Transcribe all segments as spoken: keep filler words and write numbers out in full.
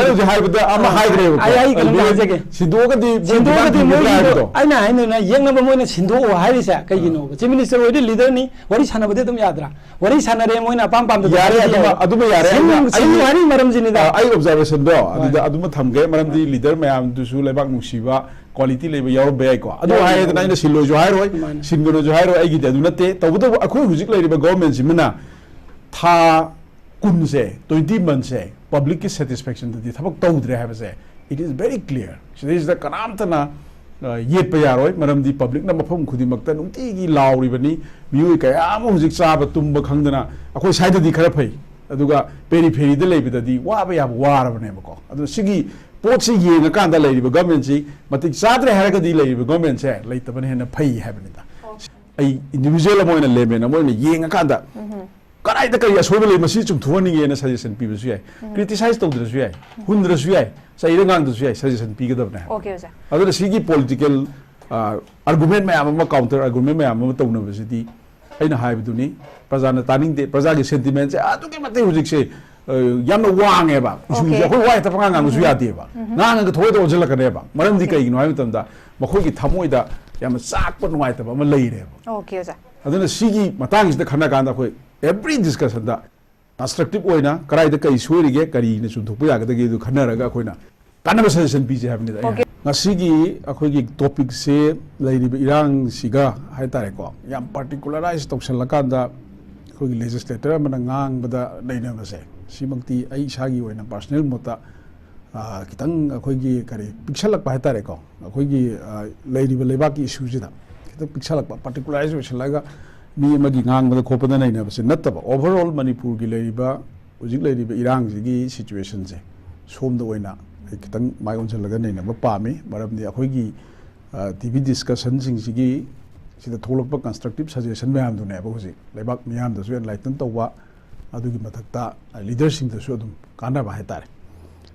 ꯍꯧꯖꯤꯛ ꯍꯥꯏꯕꯗ ꯑꯃ ꯍꯥꯏꯈ꯭ꯔꯦꯕꯀꯣ꯫ ꯑꯩ, ꯑꯩ ꯀꯩꯅꯣꯝꯇ ꯑꯩ ꯍꯥꯏꯖꯒꯦ꯫ ꯁꯤꯟꯗꯣꯛꯑꯒꯗꯤ ꯁꯤꯟꯗꯣꯛꯑꯒꯗꯤ ꯃꯣꯏꯒꯤꯗꯣ ꯍꯥꯏꯕꯗꯣ꯫ ꯑꯩꯅ ꯍꯥꯏꯅ ꯌꯦꯛꯅꯕ ꯃꯣꯏꯅ ꯁꯤꯟꯗꯣꯛꯑꯣ ꯍꯥꯏꯔꯤꯁꯦ ꯀꯩꯒꯤꯅꯣꯕ? ꯆꯤꯐ ꯃꯤꯅꯤꯁꯇꯔ ꯑꯣꯏꯗꯤ ꯂꯤꯗꯔꯅꯤ, ꯋꯥꯔꯤ ꯁꯥꯟꯅꯕꯗꯤ ꯑꯗꯨꯝ ꯌꯥꯗ꯭ꯔꯥ? ꯋꯥꯔꯤ ꯁꯥꯟꯅꯔꯦ, ꯃꯣꯏꯅ ꯑꯄꯥꯝ ꯄꯥꯝꯗ ꯌꯥꯔꯦ, ꯇꯧꯍꯜꯂꯗꯤ ꯑꯗꯨꯃ, ꯌꯥꯏ꯫ ꯑꯗꯨꯃ ꯌꯥꯔꯦ꯫ ꯁꯤꯟ-, ꯑꯗꯨꯅ ꯁꯤꯟꯅꯨ ꯑꯩꯒꯤ, ꯍꯥꯏꯔꯤ ꯃꯔꯝꯁꯤꯅꯤꯗ꯫ ꯑ, ꯑꯩ ꯑꯣꯕꯖꯥꯔꯕꯦꯁꯟꯗꯣ ꯍꯣꯏ꯫ ꯑꯗꯨꯗ ꯑꯗꯨꯃ ꯊꯝꯒꯦ, ꯃꯔꯝꯗꯤ ꯍꯣꯏ꯫ ꯂꯤꯗꯔ ꯃꯌꯥꯝꯗꯨꯁꯨ ꯂꯩꯕꯥꯛ ꯅꯨꯡꯁꯤꯕ, ꯀ꯭ꯋꯥꯂꯤꯇꯤ ꯂꯩꯕ ꯌꯥꯎꯔꯝꯕ ꯌꯥꯏꯀꯣ꯫ ꯑꯗꯨ ꯌꯥꯎꯔꯝꯕ ꯍꯥꯏꯔꯦꯗꯅ ꯌꯥꯎꯔꯝꯕ꯫ ꯑꯩꯅ ꯁꯤꯜꯂꯣꯏꯁꯨ ꯍꯥꯏꯔꯣꯏ, ꯃꯥꯅꯦ꯫ ꯁꯤꯟꯒꯅꯨꯁꯨ ꯍꯥꯏꯔꯣꯏ, ꯑꯩꯒꯤꯗꯤ ꯑꯗꯨ ꯅꯠꯇꯦ꯫ ꯇꯧꯕꯇꯕꯨ ꯑꯩꯈꯣꯏ ꯍꯧꯖꯤꯛ ꯂꯩꯔꯤꯕ ꯒꯣꯔꯃꯦꯟꯁꯤꯃꯅ ꯊꯥ ꯀꯨꯟꯁꯦ, ꯇ꯭ꯋꯦꯟꯇꯤ ꯃꯟꯁꯦ ꯄꯕ꯭ꯂꯤꯛꯀꯤ ꯁꯦꯇꯤꯁꯐꯦꯛꯁꯟꯗꯗꯤ ꯊꯕꯛ ꯇꯧꯗ꯭ꯔꯦ ꯍꯥꯏꯕꯁꯦ, it is very clear꯫ ꯁꯤꯗꯩꯁꯤꯗ ꯀꯅꯥꯝꯇꯅ, ꯑ, ꯌꯦꯠꯄ ꯌꯥꯔꯣꯏ, ꯃꯔꯝꯗꯤ ꯄꯕ꯭ꯂꯤꯛꯅ ꯃꯐꯝ ꯈꯨꯗꯤꯡꯃꯛꯇ ꯅꯨꯡꯇꯤꯒꯤ ꯂꯥꯎꯔꯤꯕꯅꯤ꯫ ꯃꯤꯑꯣꯏ ꯀꯌꯥ ꯑꯃ ꯍꯧꯖꯤꯛ ꯆꯥꯕ ꯇꯨꯝꯕ ꯈꯪꯗꯅ, ꯑꯩꯈꯣꯏ ꯁ꯭ꯋꯥꯏꯗꯗꯤ ꯈꯔ ꯐꯩ, ꯑꯗꯨꯒ ꯄꯦꯔꯤꯐꯦꯔꯤꯗ ꯂꯩꯕꯗꯗꯤ ꯋꯥꯕ ꯌꯥꯕ ꯋꯥꯔꯕꯅꯦꯕꯀꯣ꯫ ꯑꯗꯨꯅ ꯁꯤꯒꯤ ꯄꯣꯠꯁꯤ ꯌꯦꯡꯉꯀꯥꯟꯗ ꯂꯩꯔꯤꯕ ꯒꯣꯔꯃꯦꯟꯁꯤ ꯃꯇꯤꯛ ꯆꯥꯗ꯭ꯔꯦ ꯍꯥꯏꯔꯒꯗꯤ ꯂꯩꯔꯤꯕ ꯒꯣꯔꯃꯦꯟꯁꯦ ꯂꯩꯇꯕꯅ ꯍꯦꯟꯅ ꯐꯩ ꯍꯥꯏꯕꯅꯤꯗ꯫ ꯑꯩ ꯏꯟꯗꯤꯕꯤꯖꯨꯋꯦꯜ ꯑꯃ ꯑꯣꯏꯅ, ꯂꯦꯃꯦꯟ ꯑꯃ ꯑꯣꯏꯅ ꯌꯦꯡꯉꯀꯥꯟꯗ ꯀꯗꯥꯏꯗ ꯀꯔꯤ ꯑꯁꯣꯏꯕ ꯂꯩ, ꯃꯁꯤ ꯆꯨꯝꯊꯣꯛꯍꯟꯅꯤꯡꯉꯦꯅ ꯁꯖꯦꯁꯟ ꯄꯤꯕꯁꯨ ꯌꯥꯏ, ꯀ꯭ꯔꯤꯇꯤꯁꯥꯏꯁ ꯇꯧꯗ꯭ꯔꯁꯨ ꯌꯥꯏ, ꯍꯨꯟꯗ꯭ꯔꯁꯨ ꯌꯥꯏ, ꯆꯩꯔ ꯉꯥꯡꯗ꯭ꯔꯁꯨ ꯌꯥꯏ, ꯁꯖꯦꯁꯟ ꯄꯤꯒꯗꯕꯅꯦ ꯍꯥꯏꯕ꯫ ꯑꯣꯀꯦ, ꯑꯣꯖꯥ꯫ ꯑꯗꯨꯅ ꯁꯤꯒꯤ ꯄꯣꯂꯤꯇꯤꯀꯦꯜ, ꯑ, ꯑꯥꯔꯒꯨꯃꯦꯟ ꯃꯌꯥꯝ ꯑꯃ, ꯀꯥꯎꯟꯇꯔ ꯑꯥꯔꯒꯨꯃꯦꯟ ꯃꯌꯥꯝ ꯑꯃ ꯇꯧꯅꯕꯁꯤꯗꯤ ꯑꯩꯅ ꯍꯥꯏꯕꯗꯨꯅꯤ, ꯄ꯭ꯔꯖꯥꯅ ꯇꯥꯅꯤꯡꯗꯦ꯫ ꯄ꯭ꯔꯖꯥꯒꯤ ꯁꯦꯟꯇꯤꯃꯦꯟꯁꯦ ꯑꯗꯨꯛꯀꯤ ꯃꯇꯤꯛ ꯍꯧꯖꯤꯛꯁꯦ, ꯑ, ꯌꯥꯝꯅ ꯋꯥꯡꯉꯦꯕ꯫ ꯏꯁꯨꯁꯦ ꯑꯣꯀꯦ꯫ ꯑꯩꯈꯣꯏ ꯋꯥ ꯍꯦꯛꯇ ꯄꯉꯥꯡ ꯉꯥꯡꯕꯁꯨ ꯌꯥꯗꯦꯕ꯫ ꯉꯥꯡꯉꯒ ꯊꯃꯣꯏꯗ ꯑꯣꯟꯁꯤꯜꯂꯛꯀꯅꯦꯕ꯫ ꯃꯔꯝꯗꯤ ꯑꯣꯀꯦ꯫ ꯀꯩꯒꯤꯅꯣ ꯍꯥꯏꯕ ꯃꯇꯝꯗ ꯃꯈꯣꯏꯒꯤ ꯊꯃꯣꯏꯗ ꯌꯥꯝꯅ ꯆꯥꯛꯄ, ꯅꯨꯡꯉꯥꯏꯇꯕ ꯑꯃ ꯂꯩꯔꯦꯕ꯫ ꯑꯣꯀꯦ, ꯑꯣꯖꯥ꯫ ꯑꯗꯨꯅ ꯁꯤꯒꯤ ꯃꯇꯥꯡꯁꯤꯗ ꯈꯟꯅ ꯀꯥꯟꯗ ꯑꯩꯈꯣꯏ ꯑꯦꯚ꯭ꯔꯤ ꯗꯤꯁꯀꯁꯟꯗ ꯀꯟꯁꯇ꯭ꯔꯛꯇꯤꯚ ꯑꯣꯏꯅ ꯀꯗꯥꯏꯗ ꯀꯔꯤ ꯁꯣꯏꯔꯤꯒꯦ, ꯀꯔꯤꯅ ꯆꯨꯝꯊꯣꯛꯄ ꯌꯥꯒꯗꯒꯦ, ꯑꯗꯨ ꯈꯟꯅꯔꯒ ꯑꯩꯈꯣꯏꯅ ꯀꯥꯟꯅꯕ ꯁꯖꯦꯁꯟ ꯄꯤꯁꯦ ꯍꯥꯏꯕꯅꯤꯗ ꯑꯩꯅ ꯑꯣꯀꯦ꯫ ꯍꯥꯏ-, ꯉꯁꯤꯒꯤ ꯑꯩꯈꯣꯏꯒꯤ ꯇꯣꯄꯤꯛꯁꯦ ꯂꯩꯔꯤꯕ ꯏꯔꯥꯡꯁꯤꯒ ꯍꯥꯏ ꯇꯥꯔꯦꯀꯣ, ꯌꯥꯝ ꯄꯥꯔꯇꯤꯀꯨꯂꯔꯥꯏꯁ ꯇꯧꯁꯜꯂꯀꯥꯟꯗ ꯑꯩꯈꯣꯏꯒꯤ ꯂꯦꯖꯤꯁꯂꯦꯇꯔ ꯑꯃꯅ ꯉꯥꯡꯕꯗ ꯅꯩꯅꯕꯁꯦ, ꯁꯤꯃꯛꯇꯤ ꯑꯩ ꯏꯁꯥꯒꯤ ꯑꯣꯏꯅ ꯄꯥꯔꯁꯣꯅꯦꯜ ꯃꯣꯠꯇ, ꯑ, ꯈꯤꯇꯪ ꯑꯩꯈꯣꯏꯒꯤ ꯀꯔꯤ ꯄꯤꯛꯁꯜꯂꯛꯄ ꯍꯥꯏ ꯇꯥꯔꯦꯀꯣ, ꯑꯩꯈꯣꯏꯒꯤ, ꯑ, ꯂꯩꯔꯤꯕ ꯂꯩꯕꯥꯛꯀꯤ ꯏꯁꯨꯁꯤꯗ ꯈꯤꯇꯪ ꯄꯤꯛꯁꯜꯂꯛꯄ, ꯄꯥꯔꯇꯤꯀꯨꯂꯔꯥꯏꯁ ꯑꯣꯏꯁꯜꯂꯒ ꯃꯤ ꯑꯃꯒꯤ ꯉꯥꯡꯕꯗ ꯈꯣꯠꯄꯗ ꯅꯩꯅꯕꯁꯦ ꯅꯠꯇꯕ, ꯑꯣꯚꯔꯑꯣꯜ ꯃꯅꯤꯄꯨꯔꯒꯤ ꯂꯩꯔꯤꯕ, ꯍꯧꯖꯤꯛ ꯂꯩꯔꯤꯕ ꯏꯔꯥꯡꯁꯤꯒꯤ ꯁꯤꯆꯨꯋꯦꯁꯟꯁꯦ ꯁꯣꯝꯗ ꯑꯣꯏꯅ ꯑꯩ ꯈꯤꯇꯪ ꯃꯥꯏ ꯑꯣꯟꯁꯤꯜꯂꯒ ꯅꯩꯅꯕ ꯄꯥꯝꯃꯤ꯫ ꯃꯔꯝꯗꯤ ꯑꯩꯈꯣꯏꯒꯤ, ꯑ, ꯇꯤ ꯚꯤ ꯗꯤꯁꯀꯁꯟꯁꯤꯡꯁꯤꯒꯤ ꯁꯤꯗ ꯊꯣꯛꯂꯛꯄ ꯀꯟꯁꯇ꯭ꯔꯛꯇꯤꯞ ꯁꯖꯦꯁꯟ ꯃꯌꯥꯝꯗꯨꯅꯦꯕ ꯍꯧꯖꯤꯛ ꯂꯩꯕꯥꯛ ꯃꯤꯌꯥꯝꯗꯁꯨ ꯑꯦꯟꯂꯥꯏꯇꯟ ꯇꯧꯕ, ꯑꯗꯨꯒꯤ ꯃꯊꯛꯇ ꯂꯤꯗꯔꯁꯤꯡꯗꯁꯨ ꯑꯗꯨꯝ ꯀꯥꯟꯅꯕ ꯍꯥꯏꯇꯥꯔꯦ꯫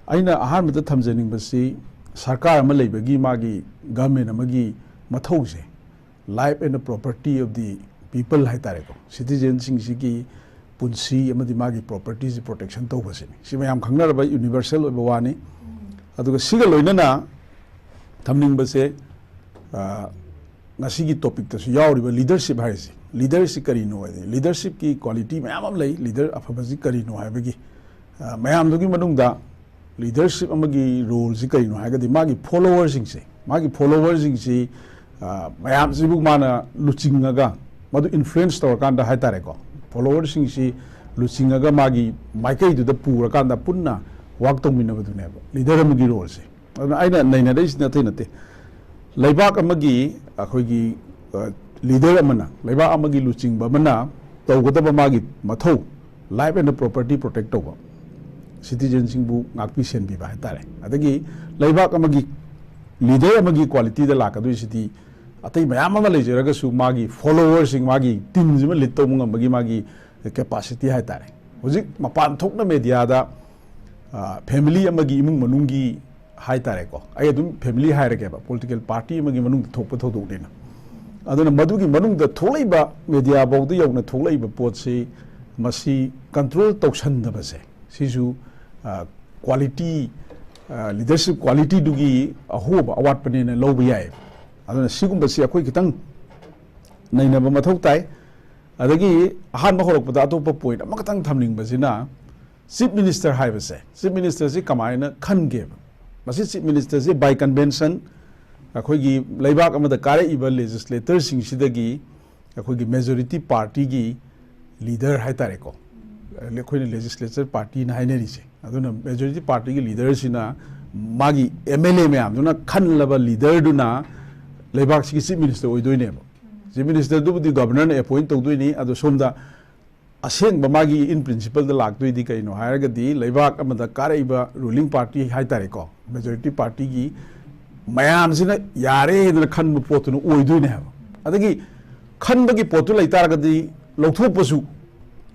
ꯑꯩꯅ ꯑꯍꯥꯟꯕꯗ ꯊꯝꯖꯅꯤꯡꯕꯁꯤ ꯁꯔꯀꯥꯔ ꯑꯃ ꯂꯩꯕꯒꯤ, ꯃꯥꯒꯤ ꯒꯚꯔꯟꯃꯦꯟ ꯑꯃꯒꯤ ꯃꯊꯧꯁꯦ, life and the property of the people ꯍꯥꯏꯇꯥꯔꯦꯀꯣ, ꯁꯤꯇꯤꯖꯦꯟꯁꯤꯡꯁꯤꯒꯤ ꯄꯨꯟꯁꯤ ꯑꯃꯗꯤ ꯃꯥꯒꯤ ꯄ꯭ꯔꯣꯄꯔꯇꯤꯁꯤ ꯄ꯭ꯔꯣꯇꯦꯛꯁꯟ ꯇꯧꯕꯁꯤꯅꯤ꯫ ꯁꯤ ꯃꯌꯥꯝ ꯈꯪꯅꯔꯕ ꯌꯨꯅꯤꯚꯔꯁꯦꯜ ꯑꯣꯏꯕ ꯋꯥꯅꯤ꯫ ꯑꯗꯨꯒ ꯁꯤꯒ ꯂꯣꯏꯅꯅ ꯊꯝꯅꯤꯡꯕꯁꯦ, ꯑ, ꯉꯁꯤꯒꯤ ꯇꯣꯄꯤꯛꯇꯁꯨ ꯌꯥꯎꯔꯤꯕ ꯂꯤꯗꯔꯁꯤꯞ ꯍꯥꯏꯔꯤꯁꯤ, ꯂꯤꯗꯔꯁꯤ ꯀꯔꯤꯅꯣ ꯍꯥꯏꯗꯤ, ꯂꯤꯗꯔꯁꯤꯞꯀꯤ ꯀ꯭ꯋꯥꯂꯤꯇꯤ ꯃꯌꯥꯝ ꯑꯃ ꯂꯩ꯫ ꯂꯤꯗꯔ ꯑꯐꯕꯁꯤ ꯀꯔꯤꯅꯣ ꯍꯥꯏꯕꯒꯤ, ꯑ, ꯃꯌꯥꯝꯗꯨꯒꯤ ꯃꯅꯨꯡꯗ ꯂꯤꯗꯔꯁꯤꯞ ꯑꯃꯒꯤ ꯔꯣꯜꯁꯤ ꯀꯔꯤꯅꯣ ꯍꯥꯏꯔꯒꯗꯤ, ꯃꯥꯒꯤ ꯐꯣꯂꯣꯋꯔꯁꯤꯡꯁꯦ, ꯃꯥꯒꯤ ꯐꯣꯂꯣꯋꯔꯁꯤꯡꯁꯤ, ꯑ, ꯃꯌꯥꯝꯁꯤꯕꯨ ꯃꯥꯅ ꯂꯨꯆꯤꯡꯉꯒ, ꯃꯗꯨ ꯏꯟꯐ꯭ꯂꯨꯌꯦꯟꯁ ꯇꯧꯔꯀꯥꯟꯗ ꯍꯥꯏ ꯇꯥꯔꯦꯀꯣ, ꯐꯣꯂꯣꯋꯔꯁꯤꯡꯁꯤ ꯂꯨꯆꯤꯡꯉꯒ ꯃꯥꯒꯤ ꯃꯥꯏꯀꯩꯗꯨꯗ ꯄꯨꯔꯀꯥꯟꯗ ꯄꯨꯟꯅ ꯋꯥꯛ ꯇꯧꯃꯤꯟꯅꯕꯗꯨꯅꯦꯕ ꯂꯤꯗꯔ ꯑꯃꯒꯤ ꯔꯣꯜꯁꯦ꯫ ꯑꯗꯨꯅ ꯑꯩꯅ ꯅꯩꯅꯔꯛꯏꯁꯤꯅ ꯑꯇꯩ ꯅꯠꯇꯦ, ꯂꯩꯕꯥꯛ ꯑꯃꯒꯤ, ꯑꯩꯈꯣꯏꯒꯤ, ꯑ, ꯂꯤꯗꯔ ꯑꯃꯅ, ꯂꯩꯕꯥꯛ ꯑꯃꯒꯤ ꯂꯨꯆꯤꯡꯕ ꯑꯃꯅ ꯇꯧꯒꯗꯕ ꯃꯥꯒꯤ ꯃꯊꯧ, life and property protect ꯇꯧꯕ, ꯁꯤꯇꯤꯖꯟꯁꯤꯡꯕꯨ ꯉꯥꯛꯄꯤ ꯁꯦꯟꯕꯤꯕ ꯍꯥꯏꯇꯥꯔꯦ꯫ ꯑꯗꯒꯤ ꯂꯩꯕꯥꯛ ꯑꯃꯒꯤ ꯂꯤꯗꯔ ꯑꯃꯒꯤ ꯀ꯭ꯋꯥꯂꯤꯇꯤꯗ ꯂꯥꯛꯀꯗꯣꯏꯁꯤꯗꯤ ꯑꯇꯩ ꯃꯌꯥꯝ ꯑꯃ ꯂꯩꯖꯔꯒꯁꯨ, ꯃꯥꯒꯤ ꯐꯣꯂꯣꯋꯔꯁꯤꯡ, ꯃꯥꯒꯤ ꯇꯤꯝꯁꯤꯃ ꯂꯤꯗ ꯇꯧꯕ ꯉꯝꯕꯒꯤ ꯃꯥꯒꯤ ꯀꯦꯄꯥꯁꯤꯇꯤ ꯍꯥꯏꯇꯥꯔꯦ꯫ ꯍꯧꯖꯤꯛ ꯃꯄꯥꯟ ꯊꯣꯛꯅ ꯃꯦꯗꯤꯌꯥꯗ, ꯑ, ꯐꯦꯃꯤꯂꯤ ꯑꯃꯒꯤ ꯏꯃꯨꯡ ꯃꯅꯨꯡꯒꯤ ꯍꯥꯏꯇꯥꯔꯦꯀꯣ, ꯑꯩ ꯑꯗꯨꯝ ꯐꯦꯃꯤꯂꯤ ꯍꯥꯏꯔꯒꯦꯕ, ꯄꯣꯂꯤꯇꯤꯀꯦꯜ ꯄꯥꯔꯇꯤ ꯑꯃꯒꯤ ꯃꯅꯨꯡꯗ ꯊꯣꯛꯄ ꯊꯧꯗꯣꯛꯅꯤꯅ꯫ ꯑꯗꯨꯅ ꯃꯗꯨꯒꯤ ꯃꯅꯨꯡꯗ ꯊꯣꯛꯂꯛꯏꯕ, ꯃꯦꯗꯤꯌꯥ ꯐꯥꯎꯗ ꯌꯧꯅ ꯊꯣꯛꯂꯛꯏꯕ ꯄꯣꯠꯁꯤ, ꯃꯁꯤ ꯀꯟꯇ꯭ꯔꯣꯜ ꯇꯧꯁꯟꯗꯕꯁꯦ, ꯁꯤꯁꯨ, ꯑ, ꯀ꯭ꯋꯥꯂꯤꯇꯤ, ꯑ, ꯂꯤꯗꯔꯁꯤꯞ ꯀ꯭ꯋꯥꯂꯤꯇꯤꯗꯨꯒꯤ ꯑꯍꯣꯕ, ꯑꯋꯥꯠꯄꯅꯦꯅ ꯂꯧꯕ ꯌꯥꯏ꯫ ꯑꯗꯨꯅ ꯁꯤꯒꯨꯝꯕꯁꯤ ꯑꯩꯈꯣꯏ ꯈꯤꯇꯪ ꯅꯩꯅꯕ ꯃꯊꯧ ꯇꯥꯏ꯫ ꯑꯗꯒꯤ ꯑꯍꯥꯟꯕ ꯍꯧꯔꯛꯄꯗ ꯑꯇꯣꯞꯄ ꯄꯣꯏꯟꯠ ꯑꯃꯈꯛꯇꯪ ꯊꯝꯅꯤꯡꯕꯁꯤꯅ, ꯆꯤꯐ ꯃꯤꯅꯤꯁꯇꯔ ꯍꯥꯏꯕꯁꯦ, ꯆꯤꯐ ꯃꯤꯅꯤꯁꯇꯔꯁꯤ ꯀꯃꯥꯏꯅ ꯈꯟꯒꯦꯕ? ꯃꯁꯤ ꯆꯤꯐ ꯃꯤꯅꯤꯁꯇꯔꯁꯤ by convention, ꯑꯩꯈꯣꯏꯒꯤ ꯂꯩꯕꯥꯛ ꯑꯃꯗ ꯀꯥꯔꯛꯏꯕ ꯂꯦꯖꯤꯁꯂꯦꯇꯔꯁꯤꯡꯁꯤꯗꯒꯤ ꯑꯩꯈꯣꯏꯒꯤ ꯃꯦꯖꯣꯔꯤꯇꯤ ꯄꯥꯔꯇꯤꯒꯤ ꯂꯤꯗꯔ ꯍꯥꯏꯇꯥꯔꯦꯀꯣ, ꯑꯩꯈꯣꯏꯅ ꯂꯦꯖꯤꯁꯂꯦꯆꯔ ꯄꯥꯔꯇꯤꯅ ꯍꯥꯏꯅꯔꯤꯁꯦ, ꯑꯗꯨꯅ ꯃꯦꯖꯣꯔꯤꯇꯤ ꯄꯥꯔꯇꯤꯒꯤ ꯂꯤꯗꯔꯁꯤꯅ ꯃꯥꯒꯤ ꯑꯦꯝ ꯑꯦꯜ ꯑꯦ ꯃꯌꯥꯝꯗꯨꯅ ꯈꯜꯂꯕ ꯂꯤꯗꯔꯗꯨꯅ ꯂꯩꯕꯥꯛꯁꯤꯒꯤ ꯆꯤꯐ ꯃꯤꯅꯤꯁꯇꯔ ꯑꯣꯏꯗꯣꯏꯅꯦꯕ꯫ ꯆꯤꯐ ꯃꯤꯅꯤꯁꯇꯔꯗꯨꯕꯨꯗꯤ ꯒꯕꯔꯅꯔꯅ ꯑꯦꯄꯣꯏꯟꯠ ꯇꯧꯗꯣꯏꯅꯤ, ꯑꯗꯣ ꯁꯣꯝꯗ ꯑꯁꯦꯡꯕ ꯃꯥꯒꯤ ꯏꯟ ꯄ꯭ꯔꯤꯟꯁꯤꯄꯜꯗ ꯂꯥꯛꯇꯣꯏꯗꯤ ꯀꯩꯅꯣ ꯍꯥꯏꯔꯒꯗꯤ, ꯂꯩꯕꯥꯛ ꯑꯃꯗ ꯀꯥꯔꯛꯏꯕ ꯔꯨꯂꯤꯡ ꯄꯥꯔꯇꯤ ꯍꯥꯏꯇꯥꯔꯦꯀꯣ, ꯃꯦꯖꯣꯔꯤꯇꯤ ꯄꯥꯔꯇꯤꯒꯤ ꯃꯌꯥꯝꯁꯤꯅ ꯌꯥꯔꯦ ꯍꯥꯏꯗꯅ ꯈꯟꯕ ꯄꯣꯠꯇꯨꯅ ꯑꯣꯏꯗꯣꯏꯅꯦ ꯍꯥꯏꯕ꯫ ꯑꯗꯒꯤ ꯈꯟꯕꯒꯤ ꯄꯣꯠꯇꯨ ꯂꯩꯇꯥꯔꯒꯗꯤ ꯂꯧꯊꯣꯛꯄꯁꯨ,